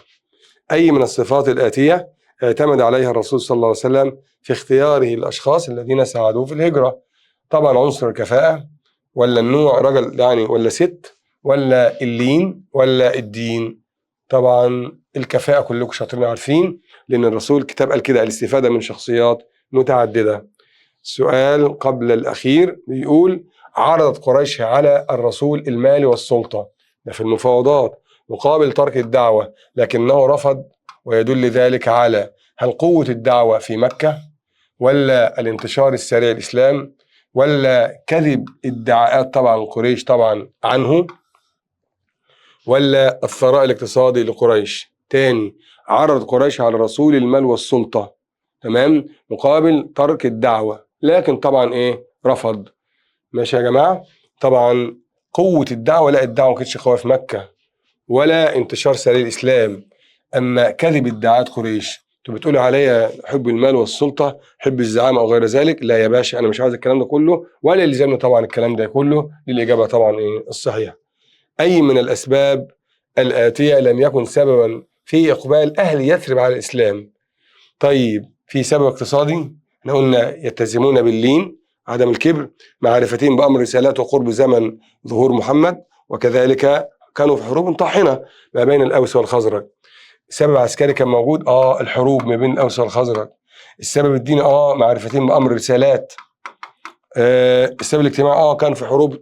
أي من الصفات الآتية اعتمد عليها الرسول صلى الله عليه وسلم في اختياره الأشخاص الذين ساعدوه في الهجرة؟ طبعا عنصر الكفاءة، ولا النوع رجل يعني ولا ست، ولا اللين، ولا الدين؟ طبعا الكفاءة كلكم شاطرين عارفين، لأن الرسول الكتاب قال كده: الاستفادة من شخصيات متعددة. السؤال قبل الأخير بيقول: عرضت قريش على الرسول المال والسلطة، ده في المفاوضات، مقابل ترك الدعوة، لكنه رفض، ويدل ذلك على هل قوة الدعوة في مكة، ولا الانتشار السريع الإسلام، ولا كذب ادعاءات طبعا قريش طبعا عنه، ولا الثراء الاقتصادي لقريش؟ تاني، عرض قريش على الرسول المال والسلطة، تمام، مقابل ترك الدعوة، لكن طبعا ايه؟ رفض. ماشي يا جماعة. طبعا قوة الدعوة، لا الدعوة ما كانتش قوية في مكة، ولا انتشار سريع الإسلام. أما كذب ادعاءات قريش، انتوا بتقولوا عليا حب المال والسلطة، حب الزعامة أو غير ذلك، لا يا باشا أنا مش عاوز الكلام ده كله، ولا يلزمني طبعا الكلام ده كله. للإجابة طبعا إيه الصحيحة. أي من الأسباب الآتية لم يكن سببا في إقبال أهل يثرب على الإسلام؟ طيب في سبب اقتصادي، احنا قلنا يلتزمون باللين، عدم الكبر، معرفتين بأمر رسالات وقرب زمن ظهور محمد، وكذلك كانوا في حروب طاحنة ما بين الأوس والخزرج. سبب عسكري كان موجود، الحروب ما بين الأوس والخزرج. السبب الديني، معرفتين بأمر رسالات. السبب الاجتماعي، كان في حروب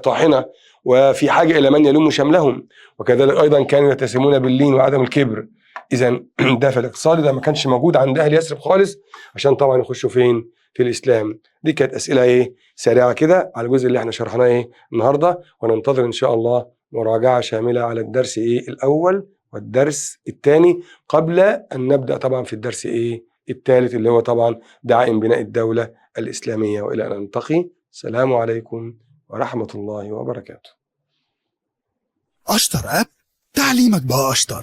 طاحنة وفي حاجة إلى من يلم شملهم، وكذلك أيضا كانوا يتسمون باللين وعدم الكبر. إذا ده في الاقتصادي ده ما كانش موجود عند أهل يثرب خالص، عشان طبعا يخشوا فين؟ في الإسلام. دي كانت أسئلة إيه سريعة كده على الجزء اللي احنا شرحناه إيه النهاردة، وننتظر إن شاء الله مراجعة شاملة على الدرس إيه الأول والدرس الثاني قبل أن نبدأ طبعا في الدرس إيه الثالث اللي هو طبعا دعائم بناء الدولة الإسلامية. وإلى أن نلتقي، السلام عليكم ورحمة الله وبركاته. أشطر أب، تعليمك بقى أشطر.